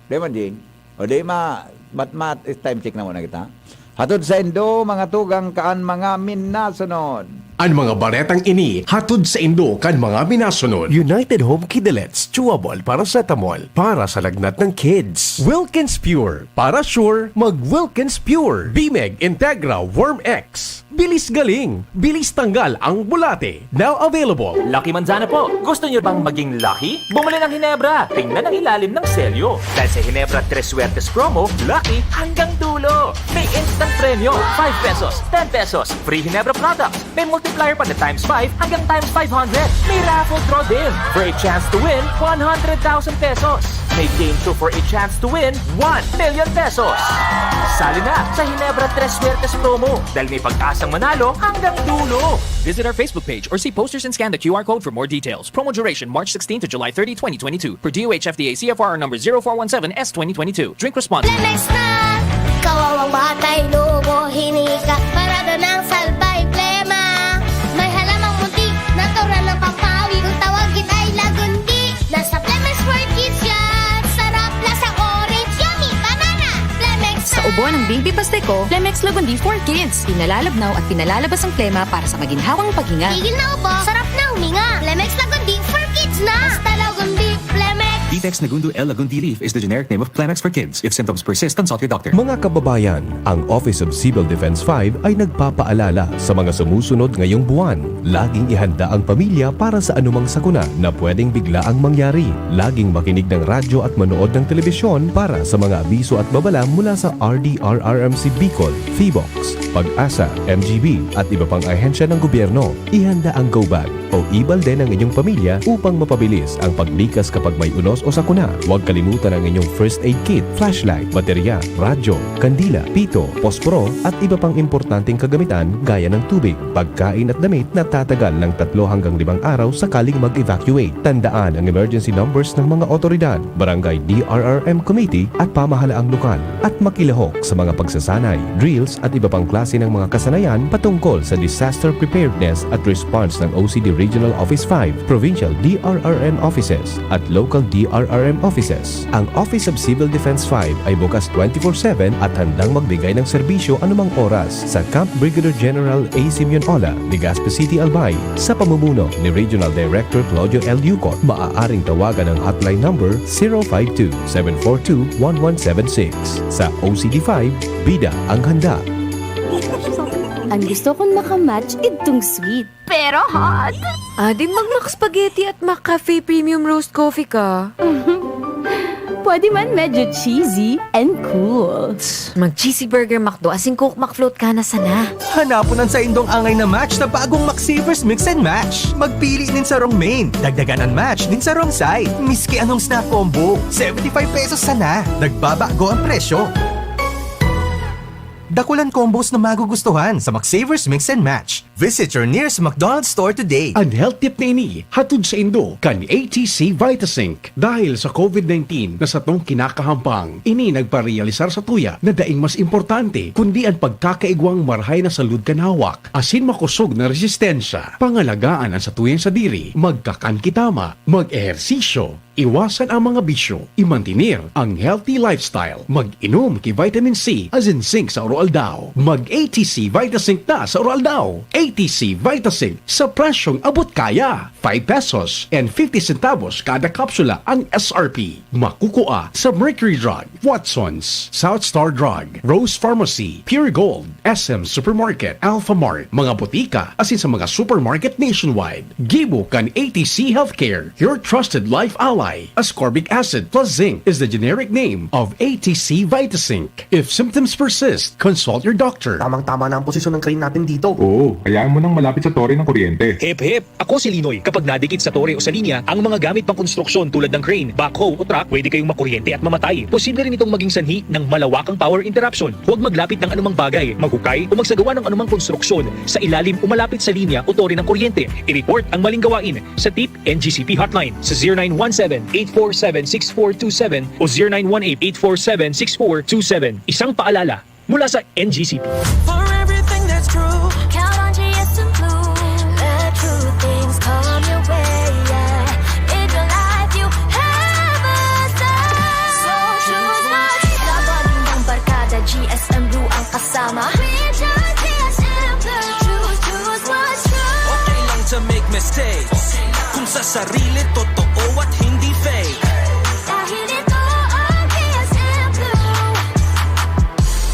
Di man, Jing? O di ma-, mat-, mat-, time check na muna kita. Hatod saindo, mga tugang, kaan mga minasunod. An mga baretang ini, hatod saindo kan mga minasunod. United Home Kidalets, chewable paracetamol para sa lagnat ng kids. Wilkins Pure, para sure, mag Wilkins Pure. Bimeg Integra Worm X. Bilis galing, bilis tanggal ang bulate. Now available. Lucky Manzana po. Gusto niyo bang maging lucky? Bumili ng Hinebra. Tingnan ang ilalim ng selyo. Dahil sa Hinebra Tres Suertes Promo, lucky hanggang dulo. May instant premyo, five pesos, ten pesos, free Hinebra products. May multiplier pa na times five hanggang times five hundred. May raffle draw din for a chance to win one hundred thousand pesos. May game show for a chance to win one million pesos. Sali na sa Hinebra Tres Suertes Promo dahil may pag-asang manalo hanggang dulo. Visit our Facebook page or see posters and scan the Q R code for more details. Promo duration March sixteen to July thirty, twenty twenty-two. Per D O H F D A C F R number zero four one seven S twenty twenty-two. Drink responsibly. Lemex na! Kawawang batay, lubo, hinika, parada ng salbay, plema. May halamang munti, natural ng pampawi, kung tawagin ay lagundi. Nasa Lemex for Kids yan! Sarap, lasang orange, yummy, banana! Lemex Sa na! Ubo ng baby pastiko, Lemex Lagundi for Kids. Pinalalabnaw at pinalalabas ang plema para sa maginhawang paghinga. Tigil na ubo, sarap na huminga. Lemex Lagundi for Kids na! Basta Lagundi, Lemex! Vitex Nagundo L Lagundi leaf is the generic name of Plemex for kids. If symptoms persist, consult your doctor. Mga kababayan, ang Office of Civil Defense five ay nagpapaalala sa mga sumusunod ngayong buwan. Laging ihanda ang pamilya para sa anumang sakuna na pwedeng biglaang mangyari. Laging makinig ng radyo at manood ng telebisyon para sa mga abiso at babala mula sa R D R R M C Bicol, Phivolcs, PAGASA, M G B, at iba pang ahensya ng gobyerno. Ihanda ang go bag o e-balde ng inyong pamilya upang mapabilis ang paglikas kapag may unos o sakuna. Huwag kalimutan ang inyong first aid kit, flashlight, baterya, radyo, kandila, pito, posporo, at iba pang importanteng kagamitan gaya ng tubig, pagkain at damit na tatagal ng tatlo hanggang limang araw sakaling mag-evacuate. Tandaan ang emergency numbers ng mga otoridad, barangay D R R M committee at pamahalaang lokal, at makilahok sa mga pagsasanay, drills at iba pang klase ng mga kasanayan patungkol sa disaster preparedness at response ng O C D Regional Office five, Provincial D R R M Offices, at Local D R R M Offices. Ang Office of Civil Defense five ay bukas twenty-four seven at handang magbigay ng serbisyo anumang oras sa Camp Brigadier General A. Simeon Ola, Legazpi City, Albay. Sa pamumuno ni Regional Director Claudio L. Yucot, maaaring tawagan ang hotline number zero five two, seven four two, one one seven six. Sa O C D five, bida ang handa. Ang gusto kong makamatch, idtong sweet. Pero hot. Ading mag-Mac Spaghetti at Mac Cafe Premium Roast Coffee ka. Pwede man medyo cheesy and cool. Mag-cheesy burger McDo asin Coke McFloat ka na sana. Hanapon an saindong angay na match sa bagong McSavers Mix and Match. Magpili nin sarong main, dagdagan an match nin sarong side. Miski anong snack combo, seventy-five pesos sana. Nagbabago ang presyo. Dakulan combos na magugustuhan sa McSavers Mix and Match. Visit your nearest McDonald's store today. An health tip na ini hatod saindo kan A T C Vitazinc. Dahil sa COVID nineteen na satong kinakahampang, ini nagparealisar satuya na daing mas importante kundi an pagkakaigwang marahay na salud kan hawak asin makosog na resistensya. Pangalagaan an satuyang sadiri, magkakan ki tama, mag-ehersisyo, iwasan ang mga bisyo, imantener ang healthy lifestyle, mag-inom ki vitamin C asin zinc sa aroaldaw. Mag-A T C Vitazinc ta sa aroaldaw. A T C Vitazinc sa presyong abot kaya. Five pesos and fifty centavos kada kapsula ang S R P. Makukua sa Mercury Drug, Watson's, South Star Drug, Rose Pharmacy, Pure Gold, S M Supermarket, Alpha Mart, mga botika, asin sa mga supermarket nationwide. Gibo kan A T C Healthcare, your trusted life ally. Ascorbic acid plus zinc is the generic name of A T C Vitazinc. If symptoms persist, consult your doctor. Tamang-tama na ang posisyon ng crane natin dito. Oo, hayaan mo nang malapit sa tore ng kuryente. Hip hip! Ako si Linoy. Kapag nadikit sa tore o sa linya ang mga gamit pang konstruksyon tulad ng crane, backhoe o truck, pwede kayong makuryente at mamatay. Posible rin itong maging sanhi ng malawakang power interruption. Huwag maglapit ng anumang bagay, maghukay o magsagawa ng anumang konstruksyon sa ilalim o malapit sa linya o tore ng kuryente. I-report ang maling gawain sa Tip N G C P Hotline sa zero nine one seven, eight four seven, six four two seven o zero nine one eight, eight four seven, six four two seven. Isang paalala mula sa N G C P. For everything that's true, count on G S M Blue. Let true things come your way, yeah. In your life, you have a say. So choose what's right. Sa balimbang barkada, G S M Blue ang kasama. We just G S M Blue. Choose, choose what's true. Okay lang to make mistakes kung sa sarili totoo at hindi fake. Dahil ito ang G S M Blue.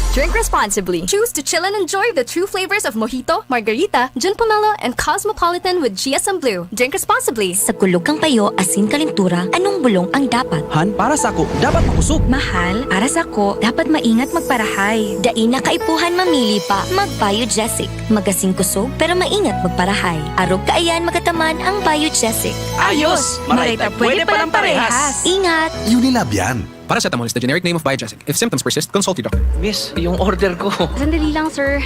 Drink responsibly. Choose to chill and enjoy the true flavors of Mojito, Margarita, Gin Pomelo, and Cosmopolitan with G S M Blue. Drink responsibly. Sa kulog kan payo asin kalentura, anong bulong ang dapat? Han, para sako, dapat makosog. Mahal, para sako, dapat maingat magparahay. Dai na kaipuhan mamili pa, mag-Biogesic. Magasin kosog, pero maingat magparahay. Arog kaiyan magataman ang Biogesic. Ayos! Maray ta pwede palang parehas! Ingat! Unilab yan. Paracetamol is the generic name of Biogesic. If symptoms persist, consult your doctor. Miss, yung order ko. Sandali lang, sir.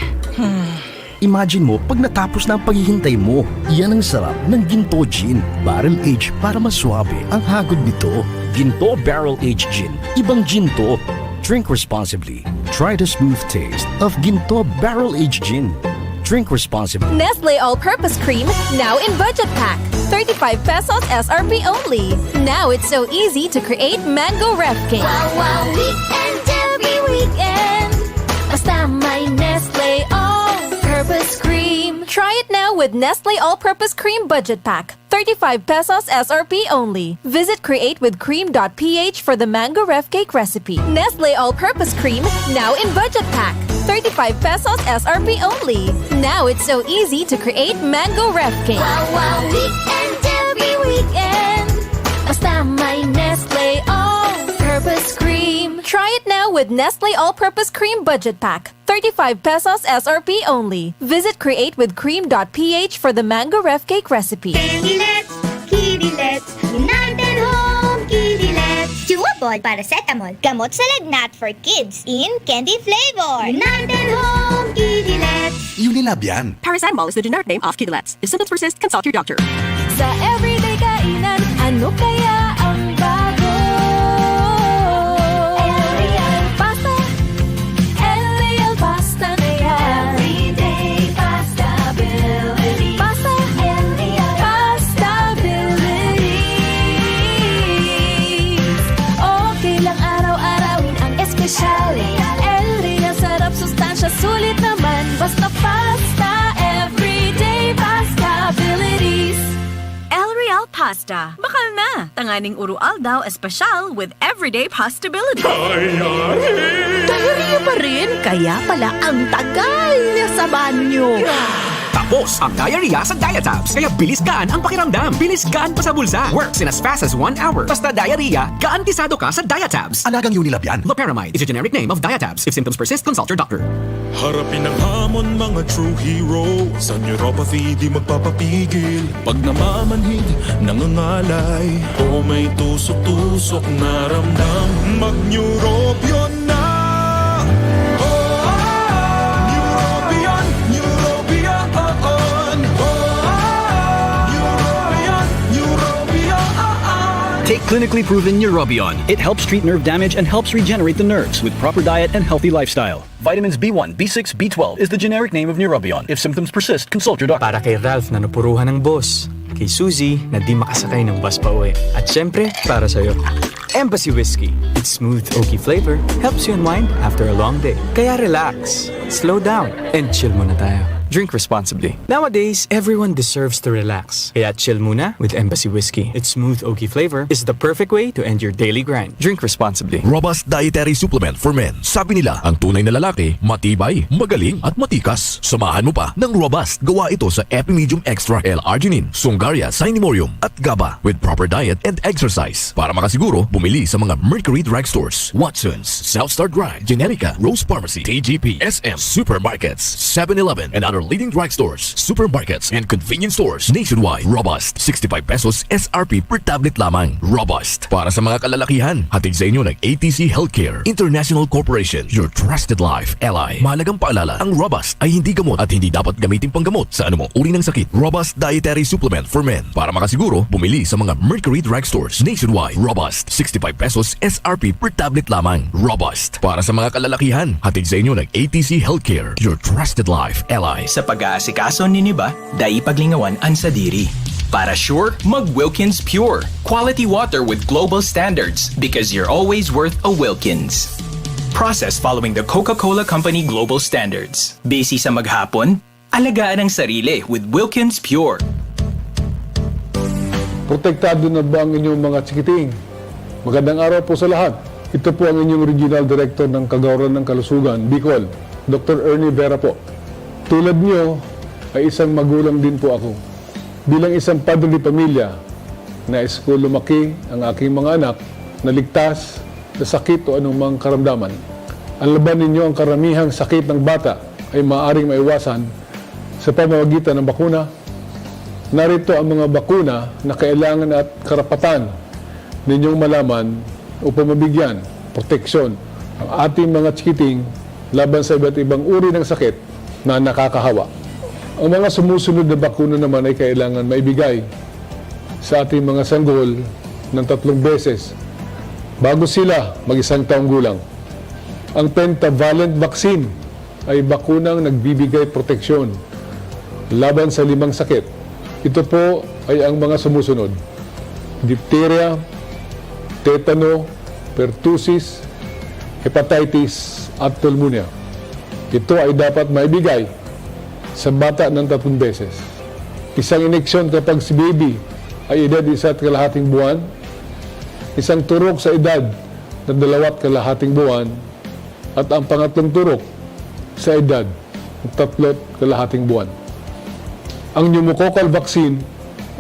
Imagine mo pag natapos na ang paghihintay mo. Yan ang sarap ng Ginto Gin. Barrel aged para mas suabe ang hagod nito. Ginto Barrel Aged Gin. Ibang gin to. Drink responsibly. Try the smooth taste of Ginto Barrel Aged Gin. Drink responsibly. Nestle All-Purpose Cream, now in budget pack. Thirty-five pesos S R P only. Now it's so easy to create mango ref cake. Wow, wow, weekend every weekend. Basta may Nestle All-Purpose Cream. Try it now with Nestle All-Purpose Cream Budget Pack. Thirty-five pesos S R P only. Visit create with cream dot P H for the mango ref cake recipe. Nestle All-Purpose Cream, now in budget pack. Thirty-five pesos S R P only. Now it's so easy to create mango ref cake. Wow, wow, weekend every weekend. Basta may Nestle All-Purpose Cream. Try it now with Nestle All-Purpose Cream Budget Pack. Thirty-five pesos S R P only. Visit create with cream dot P H for the mango ref cake recipe. Candilet, Kidilets, United Home Kidilets. Chewable paracetamol. Gamot sa lagnat for kids in candy flavor. United Home Kidilets. Unilab yan. Paracetamol is the generic name of Kidilets. If symptoms persist, consult your doctor. Sa everyday kainan, ano kaya ang bago? L A L pasta. L A L pasta na yan. Everyday pasta ability. Pasta. L A L Basta, bakal na! Tanganing urual daw espesyal with everyday possibility. Diarrhea pa rin, kaya pala ang tagal niya sa banyo. Tapos ang diarrhea sa Diatabs, kaya bilis gaan ang pakiramdam. Bilis gaan pa sa bulsa. Works in as fast as one hour. Basta diarrhea, garantisado ka sa Diatabs. Alagang Unilab yan. Loperamide is a generic name of Diatabs. If symptoms persist, consult your doctor. Harapin ang hamon, mga true hero. Sa neuropathy, di magpapapigil. Pag namamanhid, nangangalay, o may tusok-tusok na ramdam, mag-Neurobion na! Oh, Neurobion, Neurobion, oh, Neurobion, Neurobion, oh. Take clinically proven Neurobion. It helps treat nerve damage and helps regenerate the nerves with proper diet and healthy lifestyle. Vitamins B one, B six, B twelve is the generic name of Neurobion. If symptoms persist, consult your doctor. Para kay Ralph na napuruhan ng boss. Kay Suzy na di makasakay ng bus pa uwi. At syempre, para sa'yo. Embassy Whiskey. Its smooth, oaky flavor helps you unwind after a long day. Kaya relax, slow down, and chill muna tayo. Drink responsibly. Nowadays, everyone deserves to relax. Kaya chill muna with Embassy Whiskey. Its smooth, oaky flavor is the perfect way to end your daily grind. Drink responsibly. Robust Dietary Supplement for Men. Sabi nila, ang tunay na lalaki, matibay, magaling, at matikas. Samahan mo pa ng Robust. Gawa ito sa Epimedium Extra L-Arginine, Sungaria, Cinemorium, at GABA. With proper diet and exercise. Para makasiguro, bumili sa mga Mercury Drugstores, Watson's, South Star Drug, Generica, Rose Pharmacy, T G P, S M, supermarkets, Seven-Eleven, and other leading drugstores, supermarkets, and convenience stores nationwide. Robust, sixty-five pesos S R P per tablet lamang. Robust. Para sa mga kalalakihan, hatid sa inyo ng A T C Healthcare International Corporation, your trusted life ally. Mahalagang paalala, ang Robust ay hindi gamot at hindi dapat gamitin panggamot sa anumang uri ng sakit. Robust Dietary Supplement for Men. Para makasiguro, bumili sa mga Mercury Drugstores nationwide. Robust, sixty-five pesos S R P per tablet lamang. Robust. Para sa mga kalalakihan, hatid sa inyo ng A T C Healthcare, your trusted life ally. Sa pag-aasikaso nin iba, dai paglingawan an sadiri. Para sure, mag Wilkins Pure. Quality water with global standards, because you're always worth a Wilkins. Processed following the Coca-Cola Company global standards. Busy sa maghapon? Alagaan ang sarili with Wilkins Pure. Protektado na ba ang inyong mga chikiting? Magandang araw po sa lahat. Ito po ang inyong Regional Director ng Kagawaran ng Kalusugan, Bicol, Doktor Ernie Vera po. Tulad niyo ay isang magulang din po ako. Bilang isang padre de pamilya, nais ko lumaki ang aking mga anak na ligtas sa sakit o anumang karamdaman. Ang laban ninyo, ang karamihang sakit ng bata ay maaaring maiwasan sa pamamagitan ng bakuna. Narito ang mga bakuna na kailangan at karapatan ninyong malaman upang mabigyan proteksyon ang ating mga chikiting laban sa iba't ibang uri ng sakit na nakakahawa. Ang mga sumusunod na bakuna naman ay kailangan maibigay sa ating mga sanggol ng tatlong beses bago sila mag-isang taong gulang. Ang pentavalent vaccine ay bakunang nagbibigay proteksyon laban sa limang sakit. Ito po ay ang mga sumusunod: diphtheria, tetano, pertussis, hepatitis, at pulmonya. Ito ay dapat maibigay sa bata ng tatlong beses. Isang ineksyon kapag si baby ay edad isa at kalahating buwan, isang turok sa edad na dalawa at kalahating buwan, at ang pangatlong turok sa edad ng tatlo at kalahating buwan. Ang pneumococcal vaccine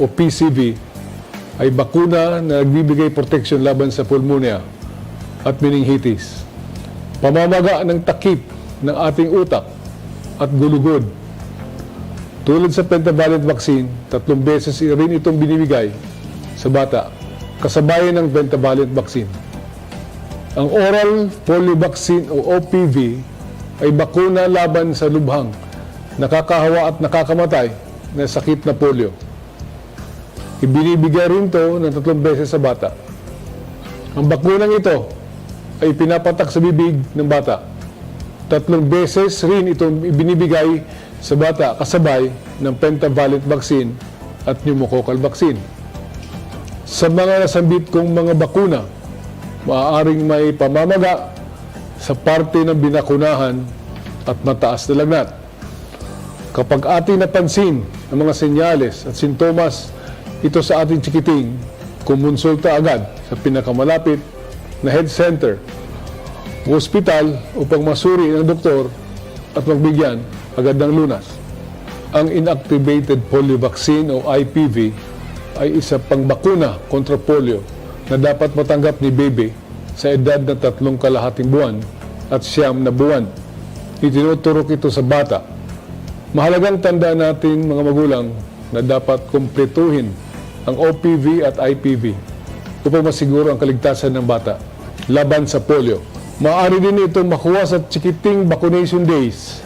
o P C V ay bakuna na nagbibigay proteksyon laban sa pulmonya at meningitis, pamamaga ng takip ng ating utak at gulugod. Tulad sa pentavalent vaccine, tatlong beses rin itong binibigay sa bata, kasabayan ng pentavalent vaccine. Ang oral polio vaccine o O P V ay bakuna laban sa lubhang, nakakahawa at nakakamatay na sakit na polio. Ibinibigay rin ito ng tatlong beses sa bata. Ang bakunang ito ay pinapatak sa bibig ng bata. Tatlong beses rin itong ibinibigay sa bata kasabay ng pentavalent vaccine at pneumococcal vaccine. Sa mga nasambit kong mga bakuna, maaaring may pamamaga sa parte ng binakunahan at mataas na lagnat. Kapag ating napansin ang mga senyales at sintomas Ito sa ating chikiting, kumonsulta agad sa pinakamalapit na health center o ospital upang masuri ng doktor at magbigyan agad ng lunas. Ang inactivated polio vaccine o I P V ay isa pang bakuna kontra polio na dapat matanggap ni bebe sa edad na tatlong kalahating buwan at siyam na buwan. Itinuturok ito sa bata. Mahalagang tandaan natin, mga magulang, na dapat kumpletuhin ang O P V at I P V upang masiguro ang kaligtasan ng bata laban sa polio. Maaari din itong makuha sa chikiting vaccination days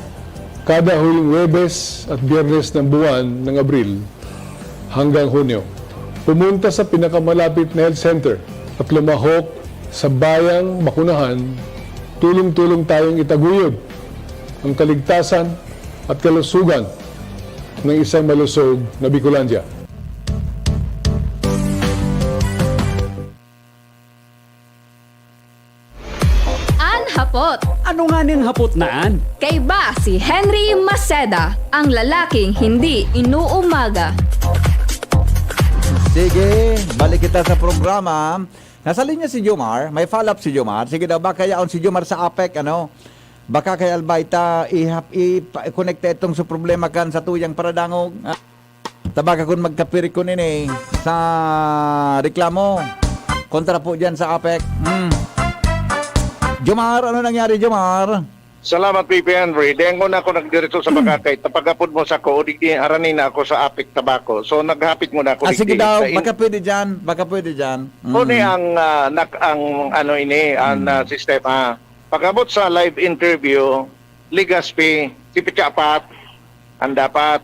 kada huling Huwebes at Biyernes ng buwan ng Abril hanggang Hunyo. Pumunta sa pinakamalapit na health center at lumahok sa bayang bakunahan. Tulong-tulong tayong itaguyod ang kaligtasan at kalusugan ng isang malusog na Bicolandia. An hapot. Ano nga ning hapot na an? Kaiba si Henry Maceda, ang lalaking hindi inuumaga. Sige, balik kita sa programa. Nasa linya si Jomar. May follow-up si Jomar. Sige daw, baka yaon si Jomar sa APEC, ano? Baka kay Albaita, ihap, i-connect itong sa problema kan sa tuyang paradangog. Ah, tabaga kun magkapirikon ini sa reklamo kontra po dyan sa APEC. Hmm. Jomar, ano nangyari, Jomar? Salamat, P P Henry. Dengon ako nagdiretso sa Bagakay. Tapagapod mo sa ko, o di harani na ako sa APEC Tabaco. So, naghapit muna ako Ah, sige digdi daw, sa in- baka pwede dyan. Baka pwede dyan. Mm. Kundi ang, ah, nak-, ang ano ini, ang ah, sistema. Pag-abot sa live interview, Legazpi, si Pichapat, ang dapat.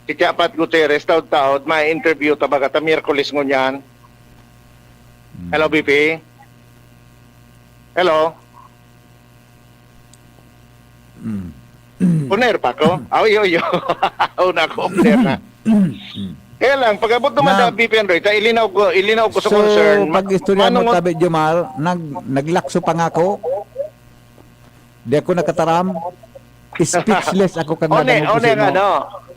Si Pichapat Gutierrez, taod-taod, may interview ta baga ta Miyerkules ngunyan. Hello, B P? Hello? Mm. On air pa ko? Aw, yo, yo. Una ko, on air na. Kaya lang, pag-abot naman Na- na B P Henry, ta ilinaw ko, ilinaw ko sa So, concern. ma-, pag-istorya mo, manungot- tabi, Jomar, nag, naglakso pa nga ako. Di ako nakataram. Speechless ako kang One, nadangog ko one sa nga, imo. no?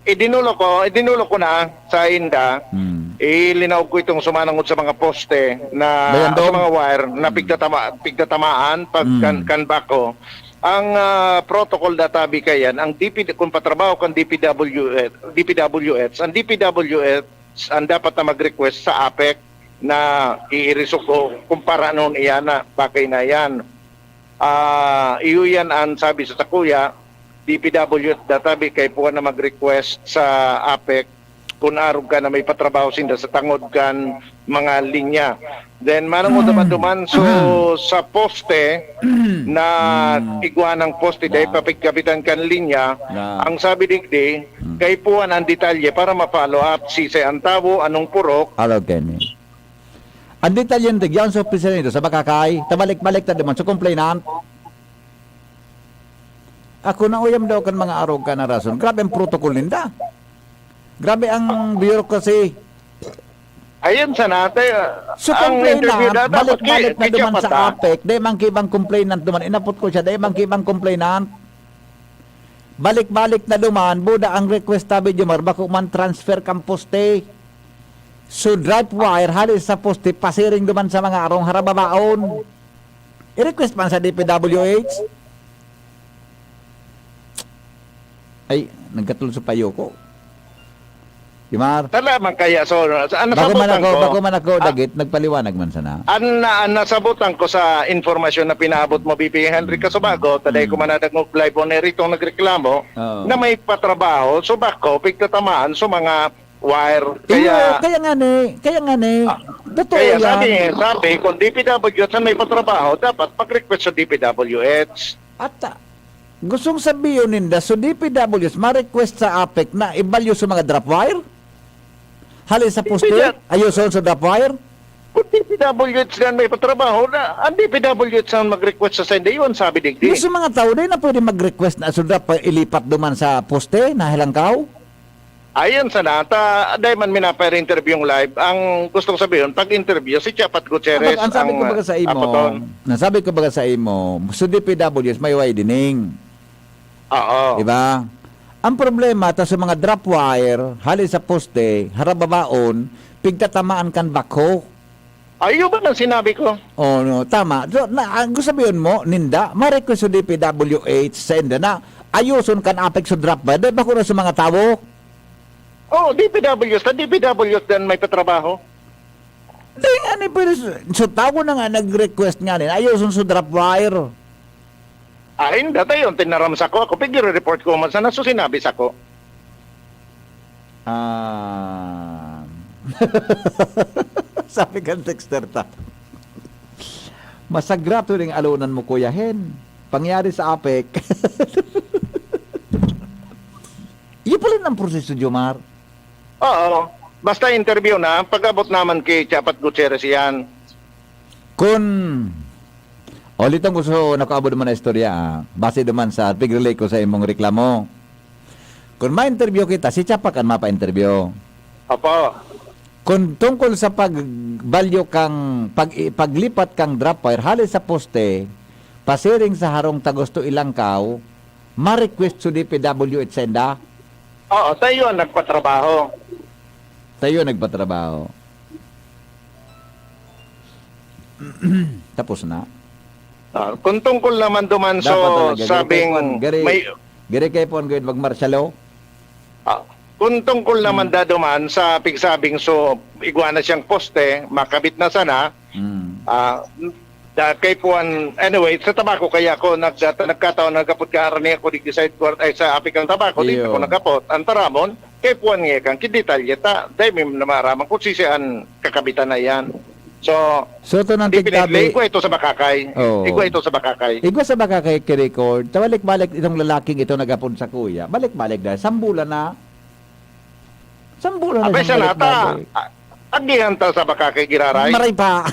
Idinulo ko, idinulo ko na sa inda. Hmm. Ilinaw ko itong sumanangod sa mga poste na Bayan sa Dog. mga wire na pigtatama, pigtatamaan pag Hmm. kan, kan bako. Ang ah, protocol data bikayan, ang D P, kung patrabaho kan D P W H, D P W H, ang D P W H ang dapat na mag-request sa APEC na iirisog o kumpara noon iyan na bagay na yan. Ah, iyo yan ang sabi sa sakuya, D P W H databi kay puwan na mag-request sa APEC kung arog ka na may patrabaho sinda sa tangod kan mga linya. Then manong mm. duman so sa poste na igwa ng poste dahil papigkapitan kan linya, Na. Ang sabi digdi, kay puwan ang detalye para ma-follow up si sa antawo, anong purok. Hello, Kenny. Ang detalye ng tigyan sa opisina nito, sa Bakakay, tabalik-balik na duman sa complainant. Ako na uyam daw kan mga arog ka na rason. Grabe ang protocol ninda. Grabe ang bureaucracy. Ayun sa natin. So, ang interview complainant, data, balik-balik na pati duman sa pata. APEC. Dahil man kibang complainant duman. Inapot ko siya, dahil man kibang complainant. Balik-balik na duman, buda ang request tabi Jomar, bako man transfer kang poste. So, drop wire, hali sa poste, pasiring duman sa mga arong harababaon. I-request man sa D P W H. Ay, nagkatulso pa ko. Jomar. Tala man kaya, so, ano Bako man sabutan ako, ko? bako man ako, Ah, dagit, nagpaliwanag man sana. An, an nasabutan ko sa informasyon na pinaabot mo, B P Henry Kasobago, taday ko manadagog live on air itong nagreklamo Oo. na may patrabaho, so bako, pigtatamaan, so mga wire. Iyo, Kaya, kaya nga ni, kaya nga ni. Ah, Totoo kaya yan. sabi, sabi, kung D P W H ang may patrabaho, dapat mag-request sa D P W H. At ah, gustong sabihin ninda, so D P W H, ma-request sa APEC na ibalyo sa mga drop wire? Hali sa poste? Hindi yan. Ayuson sa drop wire? Kung D P W H na may patrabaho, na, ang D P W H ang mag-request sa sende, yun sabi digdi. Yung sa mga tao, di na pwede mag-request na sa drop wire ilipat duman sa poste na hilangkaw? Ayon sa nata, dahil man minapare-interview yung live, ang gustong sabihin, pag-interview, si Chapat Gutierrez Ang, ang sabi ang ko baga sa imo, apoton. Ang sabi ko baga sa imo, so D P W H may widening. Oo. Di ba? Ang problema ta sa mga drop wire, hali sa poste, harababaon, pigtatamaan kan backhoe. Ayun ba ang sinabi ko? Oh, no, tama. So, na, ang gusto sabihin mo, ninda, ma-request sa D P W H sa inda na ayuson kan apek sa drop wire. Dahil bako na sa mga tawo. Oh, D P W, sa D P W dan may patrabaho. Dahil nga ni, pero sa, sa tawo na nga nag-request nga nin, ayuson sa drop wire. Ay, dati yun, tinaram sako. Ako, pigire-report ko man sana, so sinabi sako. Ah. Sabi kan texter ta, "Masagrato ning alonan mo, Kuya Hen. Pangyari sa apek." Iyo pala ang proseso, Jomar. Oo. Basta interview na, pag-abot naman ki Chapat Gutierrez iyan. Kun, o, litong gusto nakaabot man na istorya, ah. Base duman sa pig-relay ko sa imong reklamo. Kun ma-interview kita, si Chapat an mapa-interview. Opo. Kun tungkol sa pagbalyo kang, pag-, paglipat kang drop wire hali sa poste, pasiring sa harong ta gusto ilangkaw, ma-request sa D P W H sa inda? Oo, tayo ang nagpatrabaho. Tayo nagpatrabaho. Tapos na. Ah, kung tungkol naman duman Dapat so talaga, gari sabing kaipuhan, gari, may gari kaipuhan gawin magmarsyalo. Ah, kung tungkol naman Hmm. daduman sa pigsabing so igwa na siyang poste, makabit na sana, Mm. ah, da, kaipuhan, anyway, sa tabako kaya ako nag-, nagkataon nagkapot ka arani ako di sa headquarter, ay, sa apik ang tabako, di Iyo. ako nagkapot. Ang taramon, kaipuhan nga kan, kidetalye ta, dahil may namaraman kung sisian kakabitan na yan. So, So, ito nang definitely, tigtabi. igwa ito sa bakakay. Oo. Igwa ito sa bakakay. Igwa sa bakakay ki-record. Ta balik-balik itong lalaking ito nag-apod sa kuya. Balik-balik dahil. Sambulan na. Sambulan na Abay, siyang sana ta. balik-balik. A-, agihan ta sa bakakay, Giraray. Maray pa.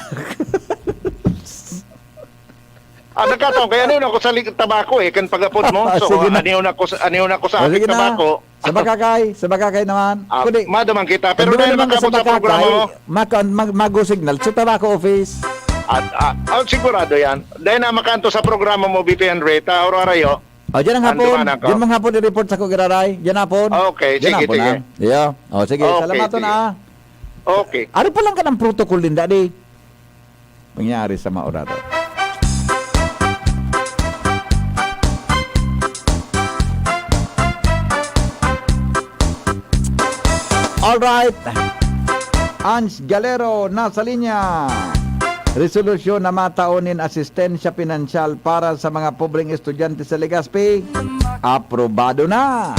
Ah, nagkataon, kaya ano na ako sa lig-, tabako eh, kan pag-apod mo. Ah, So, sige na. aniw na ko sa, aniw na ko sa O, apik sige na. tabako. Sa bakakay, sa bakakay naman. Ah, Kundi, maduman kita. Pero pag duman dahil naman ka sa makabot sa bakakay, programa mo. maka-, mag-, mag-go signal sa tabako office. At, ah, oh, sigurado yan. Dahil na makanto sa programa mo, B P Henry, ta, Aurora, yo. O, dyan ang Ang hapon. dumanan ko. Dyan mga hapon i-report sa ko, Giraray. Dyan hapon. Okay, Dyan sige, hapon, sige. ah. Yeah. O, sige. Okay, Salamat sige. na. Okay. Ari pa lang ka ng protocol din, Daddy. Nangyari sa maorado. Alright. Ans Galero nasa linya. Resolusyon na matao nin asistensya pinansyal para sa mga pobreng estudyante sa Legazpi, aprobado na.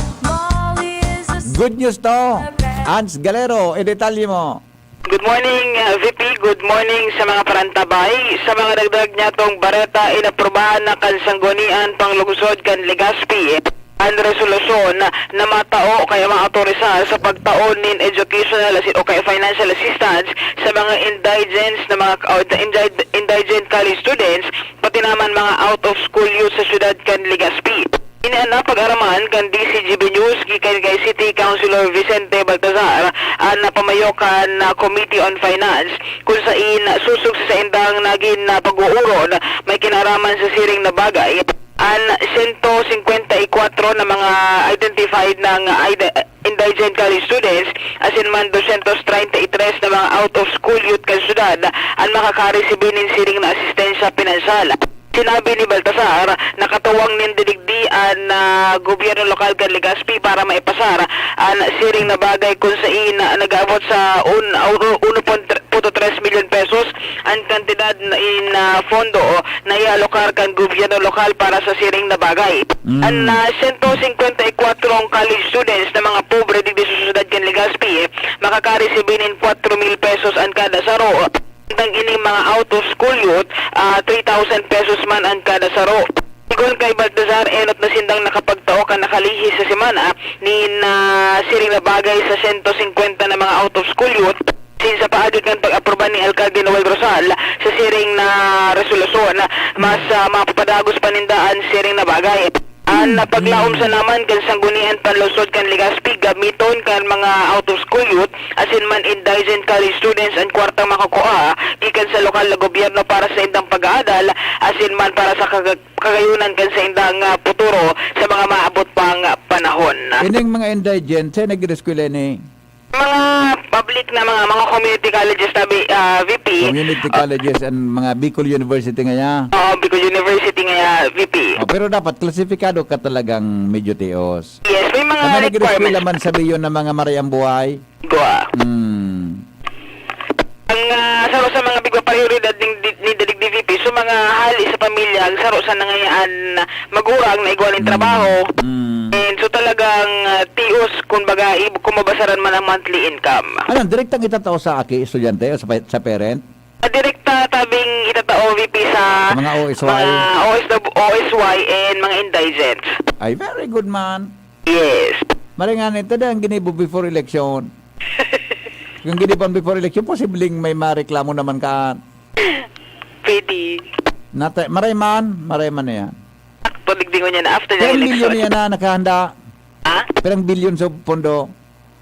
Good news to. Ans Galero, i-detalye mo. Good morning, uh, V P. Good morning sa mga parantabay. Sa mga dagdag niyatong bareta, inaprubahan na kan Sanggunian Panglungsod kan Legazpi an resolusyon na matao o kaya maautorisar sa pagtao nin educational assi-, o kaya financial assistance sa mga indigent na mga, o, indigent, indigent college students, pati naman mga out of school youth sa siyudad kan Legazpi. Ini an napag-araman kan D C G B News gikan kay City Councilor Vicente Baltazar, an napamayo kan, ah, Committee on Finance, kun sain sosog sa saindang nagin na pag-uuron, may kinaraman sa siring na bagay. An sento singkwenta y kwatro na mga identified na ide-, indigent college students, asin man dosyentos treinta y tres na mga out of school youth kan syudad an makakaresibi nin siring na asistensya pinansyal. Sinabi ni Baltazar na katuwang nin didigdi an, ah, gobyerno lokal kan Legazpi para maipasar an siring na bagay kun sain nag-aabot sa un-, uno punto tres milyon pesos an kantidad na in, ah, fondo na iaalokar kan gobyerno lokal para sa siring na bagay. Mm. An, ah, sento singkwenta y kwatro college students na mga pobre digdi sa syudad kan Legazpi, eh, makakaresibi nin kwatro mil pesos an kada saro. Samtang ining mga out of school youth, ah, three thousand pesos man an kada saro. Sigon kay Baltazar, enot na sindang nakapagtao kan nakalihis sa semana nin, ah, siring na bagay sa sento singkwenta na mga out of school youth. Asin sa paagi kan pag-aproba ni Alkalde Noel Rosal sa siring na resolusyon, mas, ah, mapapadagos pa ninda an siring na bagay. An, ah, paglaom sa naman kan Sanggunian Panlungsod kan Legazpi, gamiton kan mga out of school youth, asin man indigent college students an kwartang makukua gikan sa lokal na gobyerno para sa indang pag-aadal, asin man para sa kaga-, kagayonan kan saindang, ah, puturo sa mga maabot pang panahon. Ining mga indigent, sa nag-eskwela ni? Mga public na mga, mga community colleges na, bi-, ah, V P. Community Ah, colleges and mga Bicol University ngaya. Oo, Bicol University ngaya, V P. Oh, pero dapat klasifikado ka talagang medyo tios. Yes, may mga Kami nag-eskwela requirements. man sa Biyon na mga maray ang buhay. Gwa. Hmm. Ang, ah, saro sa mga bigwa prioridad ning di-, ni Dalig D V P, so mga hali sa pamilya, ang saro sa nangayaan na magurang na igwa ning Mm. trabaho. Mm. And so talagang, ah, tios, kumbaga, i-, kung mabasaran man ang monthly income. Ano, direktang itatao sa aki, estudyante o sa pa-, sa parent? Ah, direkta tabing itatao, V P, sa Sa mga O S Y? mga O S W, O S Y and mga indigents. Ay, very good man. Yes. Maray nga nito, dai ang ginibo before election. Kung ginibo before election, posibleng may mareklamo naman ka. Pwede. Nata-, maray man, maray man na yan. Pabigdingon niya na after ng Pero ang election. milyon niya na nakahanda. Ha? Pero ang bilyon sa pondo.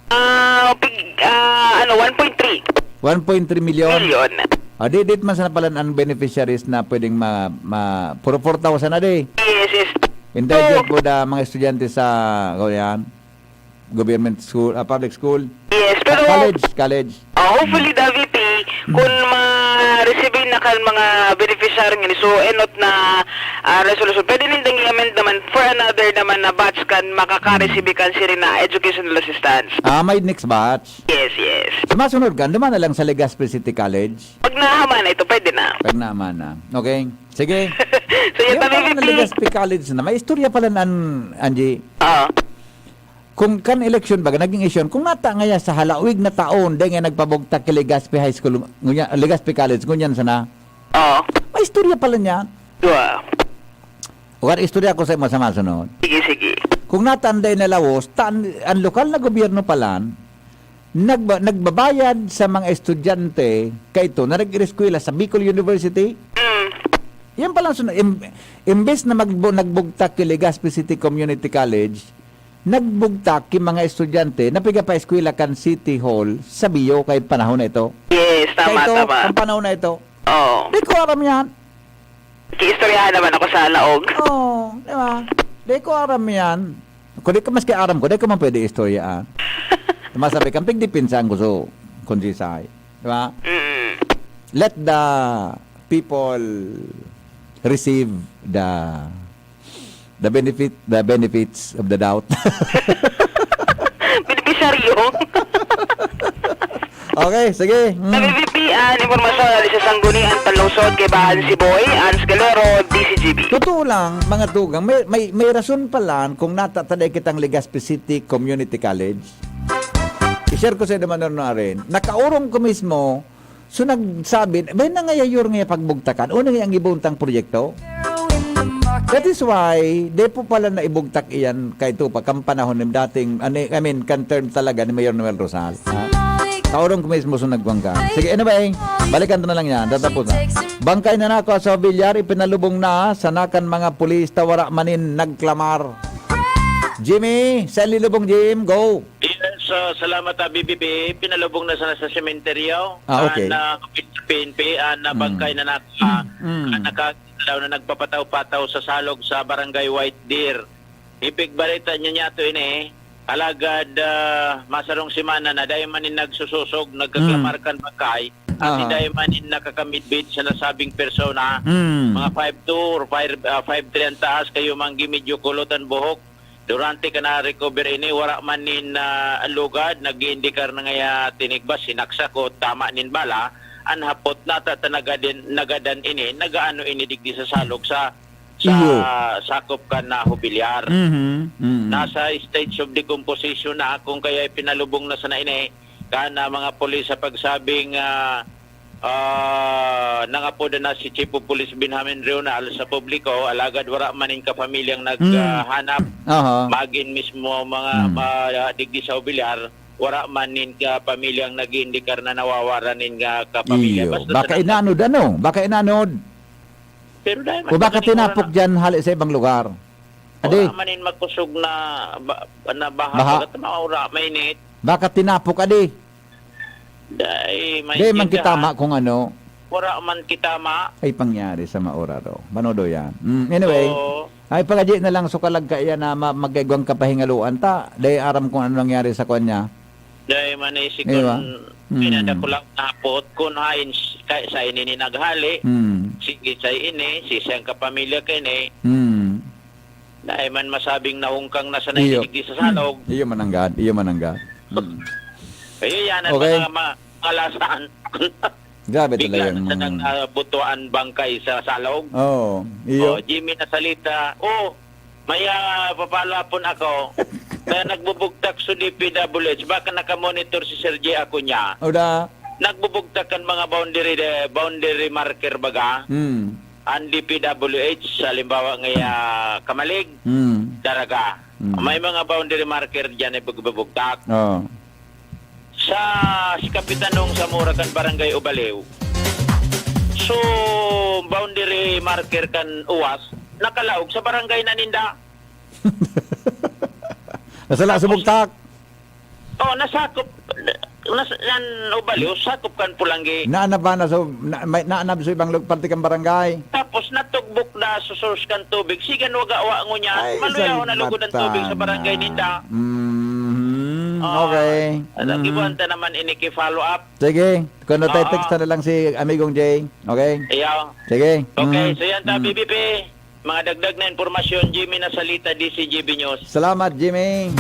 Ah, pig-, ah, ano, one point three. One point three million? Million. Ah, di, di man sana pala ang beneficiaries na pwedeng ma-, ma-, puro four thousand na di. Yes, yes. Indigent So, po da mga estudyante sa, ano yan? Government school, ah, public school? Yes, Ah, pero college, college. Ah, hopefully, Mm. David, eh, Mm. kung ma-receive na kan mga beneficiary ngini, so, enot na, ah, resolution, pwede nindang i-amend naman for another naman na batch kan makaka-receive Mm. kan siring na educational assistance. Ah, may next batch? Yes, yes. Sa masunod ka, duman na lang sa Legazpi City College? Pag nahaman na ito, pwede na. Pag nahaman na. Okay. Sige. So, yun, Yung David, parang eh. Legazpi College na. May istorya pala nan, Angie. Oo. Kung kan eleksyon baga, naging eleksyon, kung nata ngaya sa halawig na taon, dai nga nagpabugtak ki Legazpi High School, ngunyan, Legazpi College, ngunyan sana. Oo. May istorya pala niyan. Dua. O, kan istorya ko sa imo sa masunod. Sige, sige. Kung nata an dai nalawos, ta an, an lokal na gobyerno palan, nagba-, nagbabayad sa mga estudyante kaito na nag-eskwela sa Bicol University. Mm. Yan palang sun-, im-, imbes na magbu-, nagbugtak ki Legazpi City Community College, nagbugtak ki mga estudyante na pigapaeskwela kan City Hall sa Bio kay panahon na ito. Yes, tama, Kaito, tama. ang panahon na ito. Oo. Di ko aram yan. Kiistoryahan naman ako sa laog. Oo, di ba? Di ko aram yan. Kung di ko, maski aram ko, di ko man pwede istoryaan. Masabi kang pigdepensa ang gusto, kung sisay. Di ba? Mm. Let the people receive the, the benefit, the benefits of the doubt. Benepisaryo. Okay, sige. Hmm. Nabibipian, impormasyon, hali sa Sangguniang Panlungsod, kaibahan si Boy, Ans Galero, D C G B. Totoo lang, mga tugang, may, may, may rason palan kung nata ta dai kitang Legazpi City Community College. I-share ko sa inyo, Manor Noaren. Nakaurong ko mismo, so nagsabi, "Bay, nangayayor nga pagbugtakan, o nangayang ibuntang proyekto?" That is why, di po pala na ibugtak iyan kay Tupa, kan panahon ni dating, ano, I mean, kan term talaga ni Mayor Noel Rosal. Ha? Kaurong ko mismo so nagkuhan ka. Sige, anyway, balikan ta na lang yan. Tatapusan. Bangkay na nako sa Villar, ipinalubong na sa nakan mga pulis, ta wara manin nagklamar. Jimmy, sa lubong, Jim, go. Yes, ah, salamat, ah, B B B. Pinalubong na sana sa sementeryo. Ah, okay. An, ah, P N P, an, ah, Mm. bangkay na naka-, Mm. ah, naka-, daw na nagpapataw-pataw sa salog sa Barangay White Deer. Ipigbarita niya niya to ini. Alagad, ah, masarong semana na dai man nin nagsusosog, nagkaklamar Mm. kan bangkay. At Aha. dai man nin nakakamidbid sa nasabing persona. Mm. Mga five two or five, ah, five three ang taas, kayo manggi medyo kulot ang buhok. Durante ka na-recover ini, wara man nin, ah, alugad, nag-iindikar na ngaya tinigbas, sinaksak o tama nin bala, an hapot nata ta nagadan, nagadan ini, nagaano ini digdi sa salog sa, sa Iyo. sakop kan na Jubilar. Mhm, mhm. Nasa stage of decomposition na, kung kaya ipinalubong na sana ini, kan, ah, mga pulis sa pagsabing, ah, Ah, nangapodan na si Chief of Police Benjamin Reonal sa publiko, alagad wara man nin kapamilyang nag, Hmm. ah, hanap. Aha. Magin mismo mga Hmm. ma-, digdi sa Jubilar, wara man nin kapamilyang nag-iindikar na nawawaran nin, ah, kapamilya. Iyo. Basta Baka sa inanod, ano? Baka inanod. Pero dahil O baka mas tinapok na. Diyan, hali sa ibang lugar. Adi. Wara man nin makusog na ba-, na baha. Baha. Bagat maura, mainit. Baka tinapok, adi. Dai, Dai man maintindihan. Kita ma kung ano. wara man kita ma- Ay pangyari sa maoraro. Manodo yan. Mm, anyway, Oo. Ay pagaji na lang sukalag kaiyan na ma- magkaigwang kapahingaluan ta. Dahil aram kung ano nangyari sa kwan niya. Dahil man ay si Di ba? kun Mm. pinadakulang napot, kun hain s- kay sa ini ni naghali, Mm. sige sa ini, si siyang kapamilya kini, Mm. dahil man masabing nahungkang na sa Iyo. nainig di sa salog. Iyo mananggad, iyo mananggad. Mm. Kaya yan ang Okay. mga ma- kalasan. Grabe Bigla talaga na yung sanang mga nabutuan bangkay sa salog. Oo, iyo. Oh, Jimmy Nasalita. Oh, may ah, papalapon ako. Kaya nagbubugtak sa D P W H. Baka nakamonitor si Sir J Acuña. O da. Nagbubugtak kan mga boundary, eh, boundary marker baga. Hmm. Ang D P W H, halimbawa ngay ah, Kamalig, Hmm. Daraga. Hmm. May mga boundary marker dyan ay bugbubugtak. Oo. Sa si Kapitan Nong Zamora kan Barangay Ubaliw. So, boundary marker kan uwas, nakalaog sa barangay na ninda. Nasa la Tapos, sumugtak. Oh, nasakop, nas, yan Ubaliw, sakop kan Pulanggi. Naanab ba na so, na, may, naanab sa ibang lug-, parte kan barangay? Tapos natugbok na sa source kan tubig, sigan waga-wa ngunyan, Ay, maluyaw na lugod ang tubig sa salbata barangay na. ninda. Mhm, Ah, okay. Lagi Mhm. buwan ta naman ini ki-follow up. Sige, kung ano tayo, Oo. text na lang si Amigong Jay. Okay? Iyo. Sige. Okay, Mhm. so yan ta, Mm. B B P. Mga dagdag na impormasyon, Jimmy Nasalita, D C G B News. Salamat, Jimmy.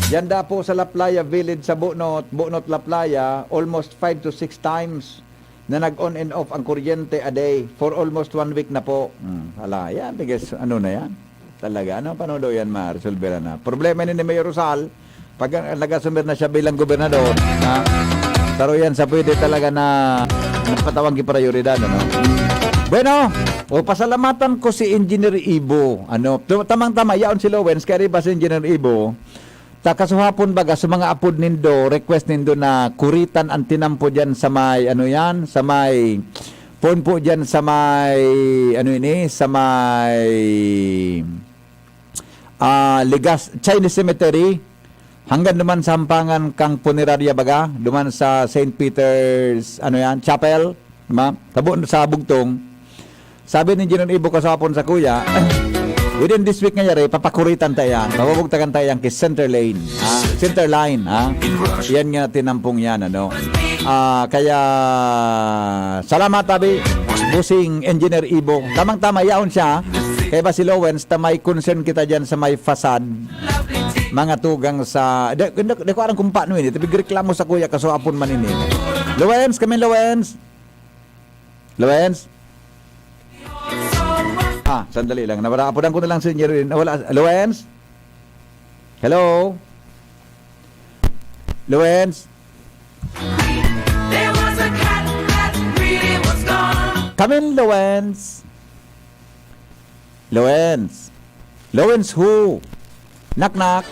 Yan da po sa Laplaya Village sa Bunot, Bunot, Laplaya, almost five to six times na nag-on and off ang kuryente a day for almost one week na po. Hmm, hala, yan, bigas, ano na yan? Talaga, ano, paano daw yan ma-resolve na? Problema ni Mayor Rosal, pag, ah, nag-asumir na siya bilang gobernador, ha? Pero yan sa pwede talaga na magpatawag ki prioridad, ano? Bueno, o, pasalamatan ko si Engineer Ibo. Ano, tu-, tamang-tama, yaon si Lowens, kaya ba si Engineer Ibo? Ta kasuhapon baga sa mga apod nindo, request nindo na kuritan ang tinampo diyan sa may, ano yan, sa may, poon po diyan sa may, ano ini, sa may, ah, Ligas, Chinese Cemetery, hanggang duman sa hampangan kang punerarya baga, duman sa Saint Peter's, ano yan, Chapel, di ba? Sa bu-, sa Bugtong. Sabi ni Engineer Ibo kasapon sa kuya, within this week nga yari, papakuritan ta yan, pabubugtakan ta yan ki center lane, ha? Center line, ha? Yan nga tinampong yan, ano? Ah, kaya, salamat, tabi, Bossing Engineer Ibo. Tamang-tama, yaon siya. Kaya ba si Lowens, ta may concern kita dyan sa may facade? Mga tugang sa, di, di, di ko alam kung paano ini. Tabi reklamo sa kuya, kasapon man ini. Lowens, kami Lowens. Lowens? Ah, sandali lang. Nawala. Apudan ko na lang si Engineer. Nawala. Lowens? Hello? Lowens? There was a cat that really was gone. Come in, Lowens. Lowens. Lowens who? Knock, knock.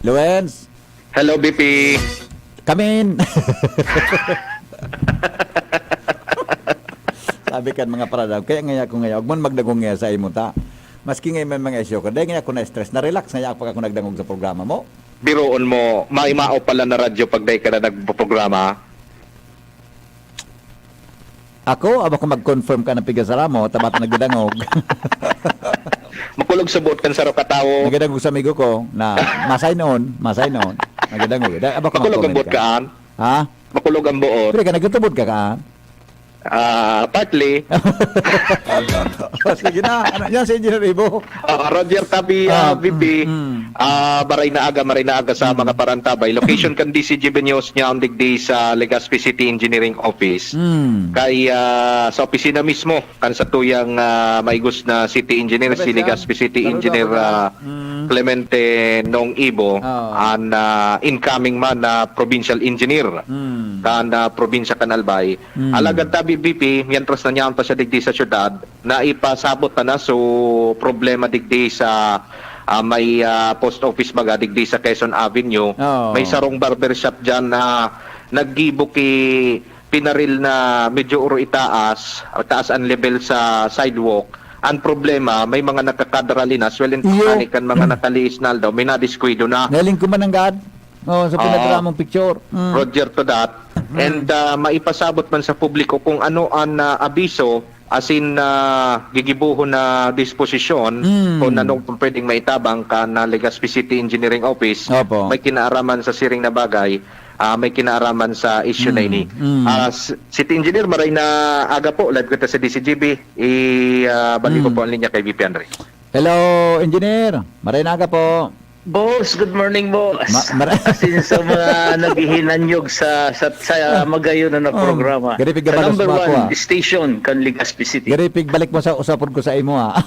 Lowens. Hello, B P. Come in. Sabi kan mga paradang, kaya ngaya ko ngaya, huwag mo magdagong ngaya sa imo ta. Maski ngayon may mga isyu ka, dahil ngaya ako na-stress, na-relax ngaya pag ako nagdangog sa programa mo. Biruon mo, maimao pala na radyo pag dahil ka na nagpoprograma. Ako, aba ko mag-confirm ka ng pigasara mo, tabat nagdadangog. Makulog sa buot kan saro ka tawo. Nagdadangog sa amigo ko na masay noon, masay noon. Nagdadangog. Da, aba ko Makulog ang mag-comment buot ka. kaan? Ha? Makulog ang buot. Pre ka, nagtutubod ka kaan? Ah, partly. Oh, sige na. Ano, yan si Engineer Ibo. Ah, Roger Tabi, ah, Ah, V P, mm, mm. ah, maray na aga, maray na aga sa Mm. mga parantabay. Location kan D C G B News niya ang digdi sa Legazpi City Engineering Office. Mm. Kay, ah, sa opisina mismo, kan sa tuyang, ah, maigos na city engineer, Sabi si siya, Legazpi City saludo Engineer, ako na. ah, Mm. Clemente Nong Ibo, Oo. an, ah, incoming man na provincial engineer Mm. kan, ah, probinsya kan Albay. Mm. Alagad tabi, V P, mientras na niyaon pa siya digdi sa syudad, naipasabot ta na so problema digdi sa, ah, may, ah, post office baga digdi sa Quezon Avenue. Oo. May sarong barbershop diyan na naggibo ki pinaril na medyo uro itaas, taas ang level sa sidewalk. Ang problema, may mga nakakadralinas, well, in Iyo. panic kan mga Mm. nakaliis na aldaw, may nadiskuido na. Naling ko man ang gad. Oh, sa Ah. pinadala mong picture. Mm. Roger to that. And, ah, maipasabot man sa publiko kung ano an, ah, abiso, asin, ah, gigibohon na disposisyon, kung ano pang pwedeng maitabang kan, ah, Legazpi City Engineering Office, Opo. may kinaaraman sa siring na bagay, ah, may kinaaraman sa issue na ini. Mm. Ah, s-, City Engineer, maray na aga po, live kita sa D C G B. I, ah, balik ko Mm. po ang linya kay V P Henry. Hello, Engineer. Maray na aga po. Boss, good morning, boss. Ma-, mara- Asin sa mga naghihinanyog sa, sa, sa magayon na Oh, programa. gari pig Sa gabalos number mo ako, one ah. station kan Legazpi City. Gari pig balik mo sa usapon ko sa imo, ah.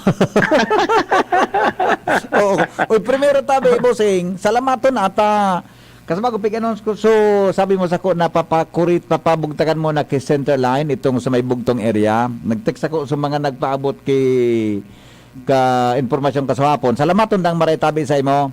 Oo. Uy, primero tabi, bossing, salamaton ata. Kasi bago pig-announce ko, so, sabi mo sa ko na papakurit, papabugtakan mo na ki Centerline, itong sa may bugtong area. Nag-text ako sa mga nagpaabot ki ka impormasyon kasuhapon. Salamaton dang maray tabi sa imo.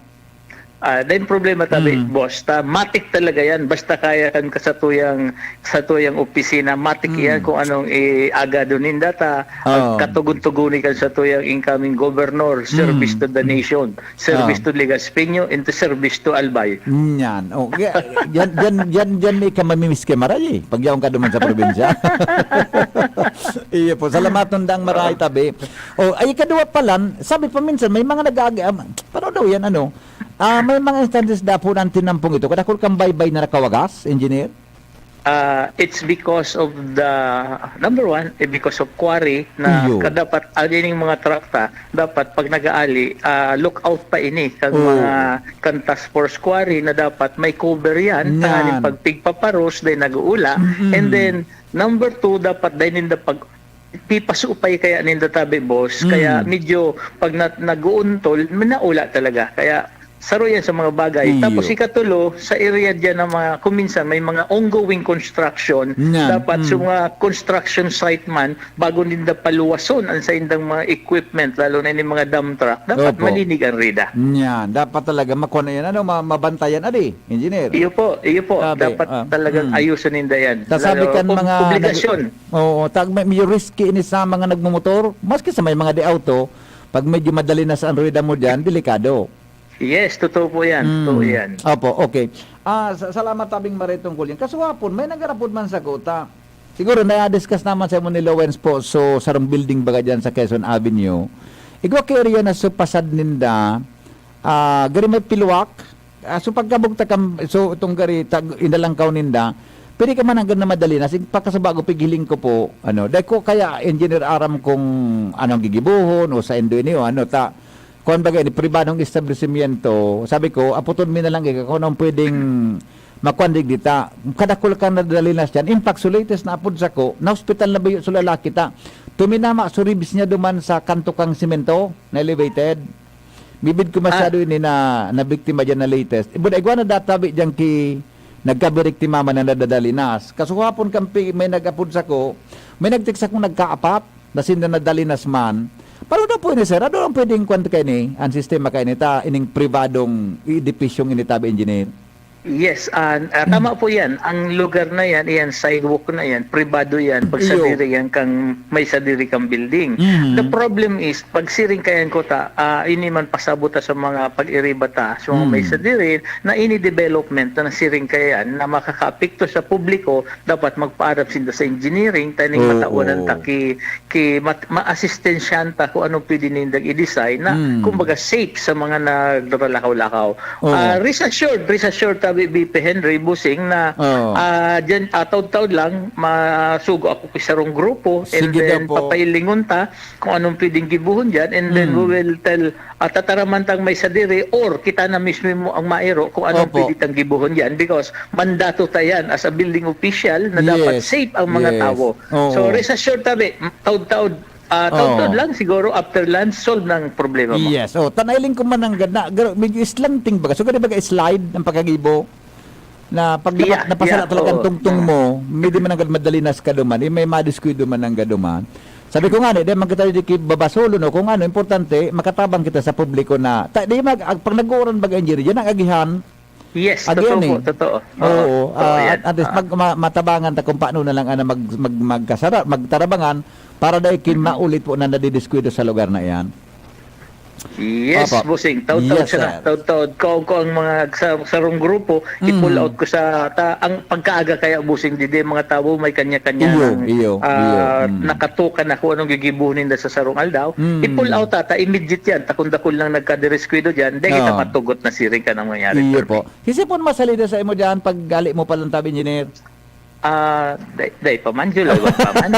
Ah, daing problema tabi, Mm. boss, ta matik talaga yan. Basta kaya kan ka sa tuyang, sa tuyang opisina, matik Mm. yan kung anong iagado ninda ta. Ag Oo. katugon-tugoni kan sa tuyang incoming governor, service Mm. to the nation, service Ah. to Legazpeño, and to service to Albay. Yan. Oh, kaya, yan, yan, yan, yan may ka mamimiss kay Maray eh. Pag yaon ka duman sa probinsya. Iyo po. Salamaton dang maray tabi. Oh, ay, ikaduwa pa lang, sabi pa minsan, may mga nag-aagi-, ah, paano daw yan, ano? Ah, may mga instances daw po ng tinampong ito. Kadakol kang baybay na nakawagas, engineer? Ah, it's because of the, number one, eh, because of quarry na Iyo. ka-, dapat, ah, ining mga truck ta, dapat pag nag-aali, ah, look out pa ini kang Oo. mga, kan task force quarry na dapat may cover yan, Yan. tanganing pag pigpaparos, then nag-uula. Mm-mm. And then, number two, dapat dahil ninda pag pipasupay kaya ninda tabi, boss. Mm. Kaya medyo pag na-, nag-uuntol, may naula talaga. Kaya saro yan sa mga bagay. Iyo. Tapos ikatulo, sa area dyan ng mga, kung minsan may mga ongoing construction, Yan. dapat Mm. sa mga construction site man, bago ninda paluwason ang saindang mga equipment, lalo na yung mga dump truck, dapat Opo. malinig ang rida. Yan. Dapat talaga makuha na yan. Ano, ma-, mabantayan, adi, engineer? Iyo po, iyo po. Sabi, Dapat ah, talagang mm. ayusin ninda yan. Sasabi Lalo, kan ob-, mga nag-, obligasyon. Oo, tag-, may, medyo risky ini sa mga nagmumotor, maski sa may mga di auto, pag medyo madalinas ang ruweda mo diyan, delikado. Yes, totoo po yan. Mm. Totoo yan. Opo, okay. Ah, sa-, salamat tabing maray tungkol yan. Kasuhapon, may nagharapod man sa kota. Siguro, na-discuss naman sa imo ni Lowens po, so, sarong building baga dyan sa Quezon Avenue. Igwa ka area na so pasad ninda, ah, gari may piluwak, Ah, so pagkabugtak kam-, so itong gari, tag-, inalangkaw ninda, pwede ka man hanggang na madali na, sig-, pagkasubago, pighiling ko po, ano, dahil ko kaya, engineer, aram kung anong gigibohon o sa indo ini o ano, ta, kuwan baga, ini, pribadong establishmento, sabi ko, aputon mi na lang ika kung anong pwedeng makuan digdi ta. Kadakul kan nadalinas diyan. In fact, so latest na apod sako, na-hospital na bayo so lalaki ta. Tuminama so ribs niya duman sa kanto kang semento na elevated. Mibid ko masyado Ah. ini na, na biktima diyan na latest. Ibon, igwa na databi diyan ki nagkabiriktima man na nadadalinas. Kasuhapon kampi, may nag-apod sako, may nag-text akong nagkaapat, na sinda nadalinas man. Paano daw po ini, sir? Ano ang pwedeng kwan kaini, ang sistema kaini, ta ining pribadong edipisyong ini, tabi, engineer? Yes, ah, ah, tama po yan. Ang lugar na yan, iyan sidewalk na yan, pribado yan, pag Iyo. sadiri yan kang may sadiri kang building. Mhm. The problem is, pag siring kayan ko ta, ah, ini man pasabot ta sa mga pag-iriba ta, sa mga may Mm. sadiri, na ini development na siring kayan na makakaapekto sa publiko, dapat magpaarap sinda sa engineering, taning Oo. matawanan ta ki, ki mat-, maasistensyahan ta kung anong pwede nindang i-design na, Mm. kumbaga, safe sa mga naglalakaw-lakaw. Oo. Ah, rest assured, rest assured, tabi, B P Henry, Busing, na, Oo. ah, dyan, ah, taud-taud lang, masugo ako sa sarong grupo, and Sige daw then po. papailingon ta kung anong pwedeng gibuhon dyan, and then Mm. we will tell, ah, tataraman tang may sadiri, or kita na mismo mo ang mairo kung anong Opo. pwede tang gibuhon dyan, because mandato ta yan as a building official na dapat Yes. safe ang mga Yes. tawo. Oo. So, rest assured, tabi, taud-taud, Ah, taud-taud Oo. lang siguro after lunch, solve na ang problema mo. Yes. Oh, tanailing ko man ang gad-, na, gar-, medyo slanting baga. So, gani baga slide ang pagkagibo na pag Yeah, napat-, napasala yeah, talaga ang oo. tungtong mo, hindi man ang gad-, madalinas ka duman, eh, may madiskuido man ang gaduman. Sabi ko nga, di man kita di ki babasolo, no? Kung ano, importante, makatabang kita sa publiko na, ta-, di mag-, ag-, pag nag-uuran baga, injury, yan ang agihan, Yes, Again, totoo po, eh. totoo. Oo, Oo, totoo ah, yan. at, at least Ah. mag-, ma-, matabangan ta kung paano na lang, ano, mag-, mag-, magkasara-, magtarabangan para dai kin Mm. maulit po na nadidiskuido sa lugar na iyan. Yes, Opo. Bossing. Taud-taud Yes, siya na. sir. Taud-taud. Kung, kung ang mga sa, sarong grupo, Mm. i-pull out ko sa ta, ang pagkaaga kaya, Bossing, didi mga tao may kanya-kanya Iyo, ng, iyo, ah, iyo. Mm. nakatukan na kung anong gigibuhon ninda sa sarong aldaw. Mm. I-pull out ata, immediate yan. Takong dakul lang nagkadiriskwado dyan, di kita Oo. matugot na siring ka nang mangyari, Iyo Sir po. Vic. Kasi po masalida sa imo dyan, pag gali mo pa lang tabi, engineer. Ah, day, day pa man, July one pa man.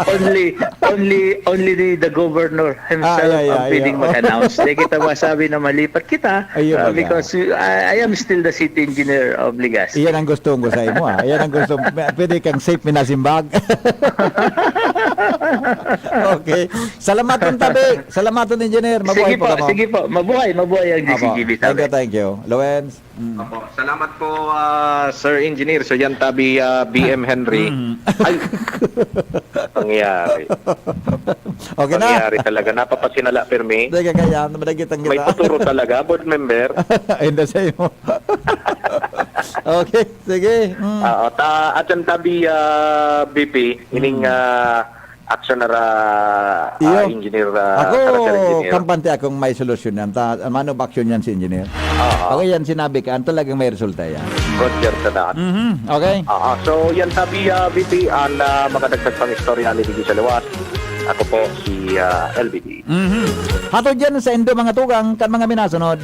Only, only, only the, the governor himself Ah, yeah, yeah, ang pwedeng yeah. mag-announce. Di kita masabi na malipat kita, Ayun ah, baga. because I, I am still the city engineor of Legazpi. Iyan ang gusto ko sa imo, ah. Iyan ang gusto. Pwede kang safe minasimbag. Okay. Salamaton tabi. Salamaton, engineer. Mabuhay Sige po po, kamo. sige po. Mabuhay, mabuhay ang Apo. D C G B Thank you, tabi. thank you. Lorenz. Mm. Opo. Salamat po, ah, Sir Engineer, Sir Yan Tabi, ah, B M Henry. Mm. Ay! Pangyayari. Okay na. Pangyayari talaga. Napapasinala, Permi. Teka, kaya, madagit ang May kita. futuro talaga, board member. Ayun na sa'yo. Okay, sige. Mm. Ah, at, ah, at Yan Tabi, ah, B P, ining, Mm. ah, action na ra, ah, Iyo. engineer, ah, Ako, character engineer. kampante akong may solusyon yan. Ta, man of action yan si engineer. Oo. Pag yan sinabi ka, talagang may resulta yan. Roger sa daan. Mhm, okay. Oo. So, Yan Tabi, ah, B P, ang, ah, makadagdag pang istorya ni Diggy sa Luwas. Ako po si, ah, L B D. Mhm. Hatod yan sa indo, mga tugang, kan mga minasunod.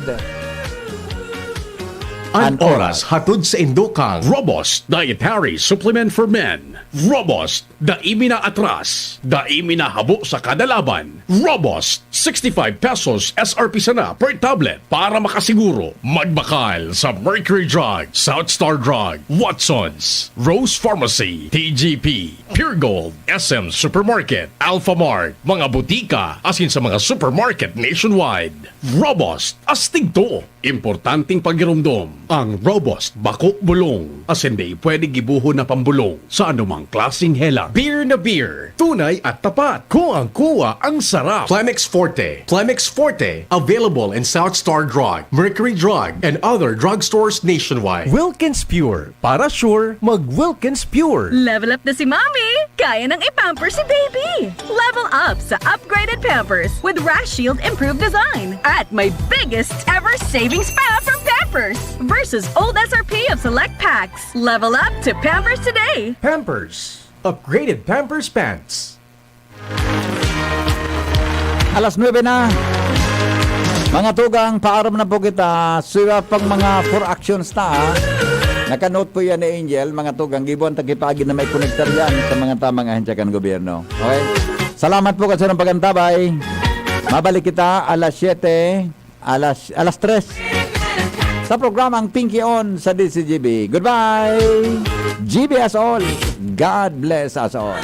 An An oras oras. hatod sa indo kang Robust Dietary Supplement for Men. Robust, dai mi na atras, dai mi na habo sa kada laban. Robust, sixty-five pesos S R P sana per tablet. Para makasiguro, magbakal sa Mercury Drug, South Star Drug, Watsons, Rose Pharmacy, T G P, Pure Gold, S M Supermarket, Alpha Mart, mga butika, asin sa mga supermarket nationwide. Robust, astig to. Importanteng pagiromdom, ang Robust bako bulong, asin dai pwede gibohon na pambulong sa anumang klaseng helang. Beer na beer, tunay at tapat. Kuwang-kuwa ang sarap. Plemex Forte. Plemex Forte, available in South Star Drug, Mercury Drug, and other drugstores nationwide. Wilkins Pure. Para sure, mag Wilkins Pure. Level up na si Mommy! Kaya nang i-pamper si Baby! Level up sa upgraded Pampers with Rash Shield Improved Design at my biggest ever savings pa from Pampers versus old S R P of select packs. Level up to Pampers today! Pampers. Upgraded Pampers Pants. Alas nuebe na. Mga tugang, paaram na po kita. So, iba pang mga four actions ta, ha? Naka-note po yan ni Angel, mga tugang. Gibuan ta kipagi na may konektar yan sa mga tamang ahensya kan gobyerno. Okay? Salamat po kasi ng pagantabay. Mabalik kita alas siyete, alas, alas tres. Sa programang Pinky On sa D C G B. Goodbye! G B S all. God bless us all.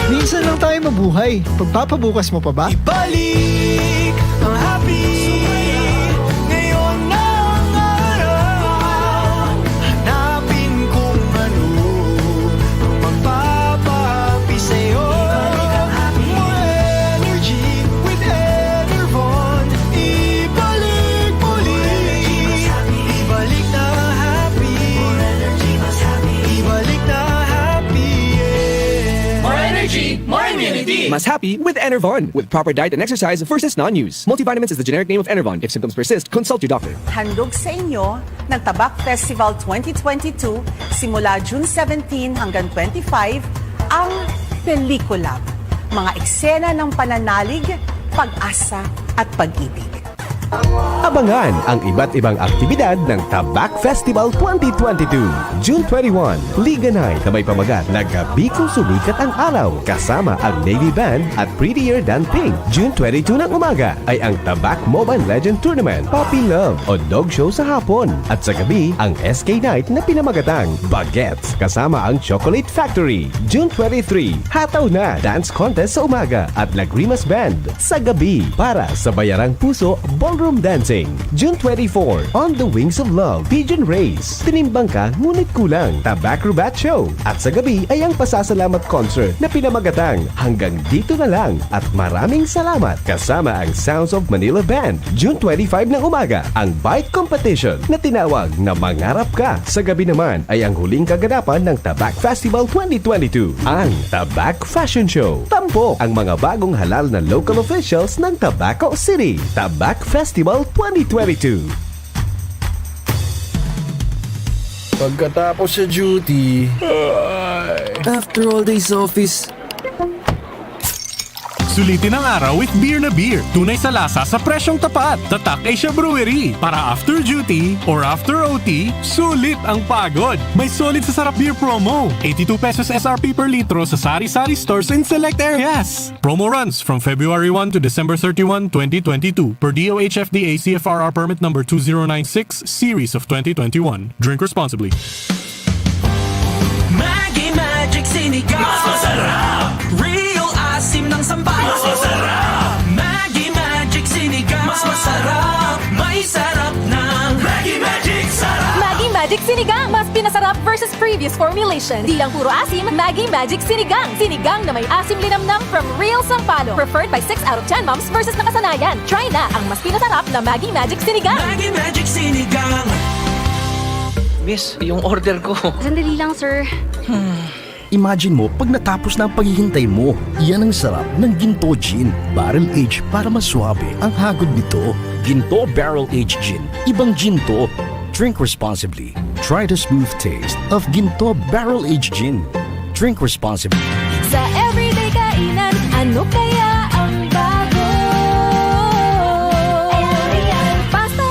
Minsan lang tayo mabuhay. Pagpapabukas mo pa ba? Ibalik ang happy. Ngayon na ang araw. Hanapin kung ano ang magpapahappy sa'yo. More energy with Enervon. Ibalik muli. Ibalik na happy. Ibalik na happy, yeah. More energy, more immunity. Mas happy with Enervon. With proper diet and exercise versus non-use. Multivitamins is the generic name of Enervon. If symptoms persist, consult your doctor. Handog sa inyo ng Tabak Festival twenty twenty-two, simula June seventeen hanggang twenty-five, ang Pelikula. Mga eksena ng pananalig, pag-asa, at pag-ibig. Abangan ang iba't ibang aktibidad ng Tabak Festival twenty twenty-two. June twenty-one, Liga Night na may pamagat na Gabi Kong Sumikat ang Araw, kasama ang Navy Band at Prettier Than Pink. June twenty-two ng umaga ay ang Tabak Mobile Legend Tournament, Puppy Love o Dog Show sa hapon. At sa gabi, ang S K Night na pinamagatang Bagets kasama ang Chocolate Factory. June twenty-three, Hataw Na Dance Contest sa umaga at Lagrimas Band sa gabi. Para sa Bayarang Puso, Room Dancing, June twenty-four, On the Wings of Love, Pigeon Race, Tinimbang Ka Ngunit Kulang, Tabacrobat Show, at sa gabi ay ang pasasalamat concert na pinamagatang Hanggang Dito Na Lang at Maraming Salamat, kasama ang Sounds of Manila Band, June twenty-five ng umaga, ang Bike Competition na tinawag na Mangarap Ka. Sa gabi naman ay ang huling kaganapan ng Tabac Festival twenty twenty-two, ang Tabac Fashion Show. Tampok ang mga bagong halal na local officials ng Tabaco City. Tabac Festival twenty twenty-two. Pagkatapos sa duty, ay. After all days office. Sulitin ang araw with beer na beer. Tunay sa lasa sa presyong tapat. Tatak Asia Brewery. Para after duty or after O T, sulit ang pagod. May sulit sa sarap beer promo. Eighty-two pesos S R P per litro sa sari-sari stores in select areas. Promo runs from February one to December thirty-one, twenty twenty-two, per D O H F D A C F R R permit number two zero nine six, series of twenty twenty-one. Drink responsibly. Maggi Magic Sinigang. Mas masarap. Real asim ng sampalok. Mas masarap. Maggi Magic Sinigang. Mas masarap. May sarap ng Maggi Magic Sarap. Maggi Magic Sinigang, mas pinasarap versus previous formulation. Di lang puro asim, Maggi Magic Sinigang. Sinigang na may asim linamnam from Real Sampaloc. Preferred by six out of ten moms versus nakasanayan. Try na ang mas pinasarap na Maggi Magic Sinigang. Maggi Magic Sinigang. Miss, yung order ko. Sandali lang, sir. Imagine mo pag natapos na ang paghihintay mo. Iyan ang sarap ng Ginto Gin. Barrel Age para mas suabe ang hagod nito. Ginto Barrel Age Gin. Ibang gin to. Drink responsibly. Try the smooth taste of Ginto Barrel Age Gin. Drink responsibly. Sa everyday kainan, ano kaya ang bago? Real pasta.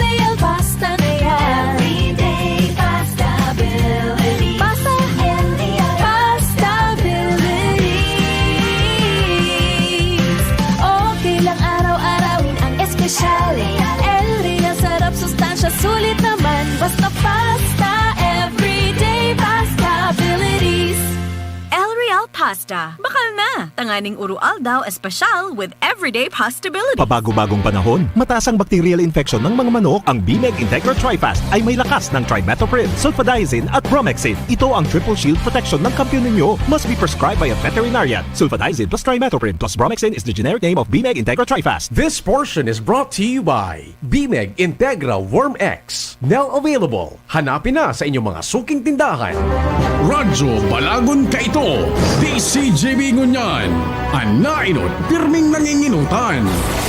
Real pasta na yan. Everyday pasta ability. Pasta. Real pasta abilities. Okay lang araw-arawin ang espesyal. Real sarap, sustansya, sulit naman. Basta pasta, everyday pasta abilities. El Real Pasta. Bakal na! Tanganing Uru Aldaw Espesyal with Everyday Pastability. Pabago-bagong panahon, mataas ang bacterial infection ng mga manok. Ang Bimeg Integra Trifast ay may lakas ng trimethoprim, sulfadiazine at bromhexine. Ito ang triple shield protection ng kampiyon ninyo. Must be prescribed by a veterinarian. Sulfadiazine plus trimethoprim plus bromhexine is the generic name of Bimeg Integra Trifast. This portion is brought to you by Bimeg Integra Worm X. Now available. Hanapin na sa inyong mga suking tindahan. Radyo Balagon Kaito, D C G B Ngunyan. An nainot, pirming nanginginutan.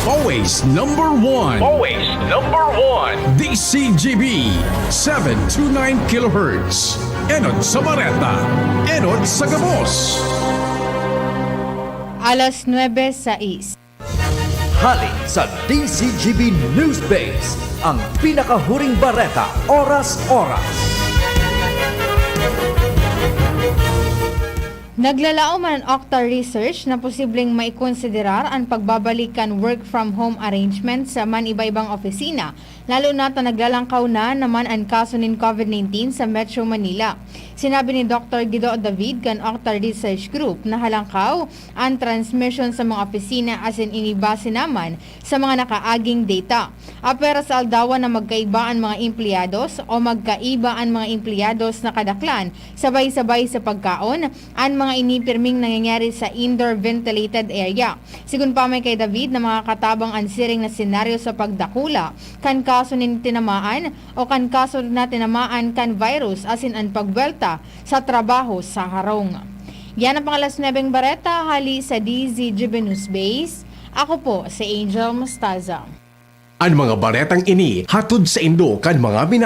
Always number one. Always number one. D C G B, seven two nine kilohertz. Enot sa Bareta. Enot sa gabos. Alas nuebe sais. Hali sa D C G B News Base, ang pinakahuring bareta, oras-oras. Naglalaom an Octa Research na posibleng maikonsiderar an pagbabalik kan work from home arrangements sa man iba-ibang opisina, lalo na ta naglalangkaw na naman an kaso nin COVID nineteen sa Metro Manila. Sinabi ni Doktor Guido David kan Octa Research Group na halangkaw an transmission sa mga opisina asin ini base naman sa mga nakaaging data. Apwera sa aldawan na magkaiba an mga empleyados o magkaiba an mga empleyados na kadaklan sabay-sabay sa pagkaon, an mga ini pirming nangyayari sa indoor ventilated area. Sigon pa may kay David na makakatabang an siring na senaryo sa pagdakula kan kaso nin tinamaan o kan kaso na tinamaan kan virus asin an pagbwelta sa trabaho sa harong. Yan ang pangalas nuebeng bareta hali sa D Z G B News Base. Ako po si Angel Mostaza. An mga baretang ini hatod saindo kan mga mina-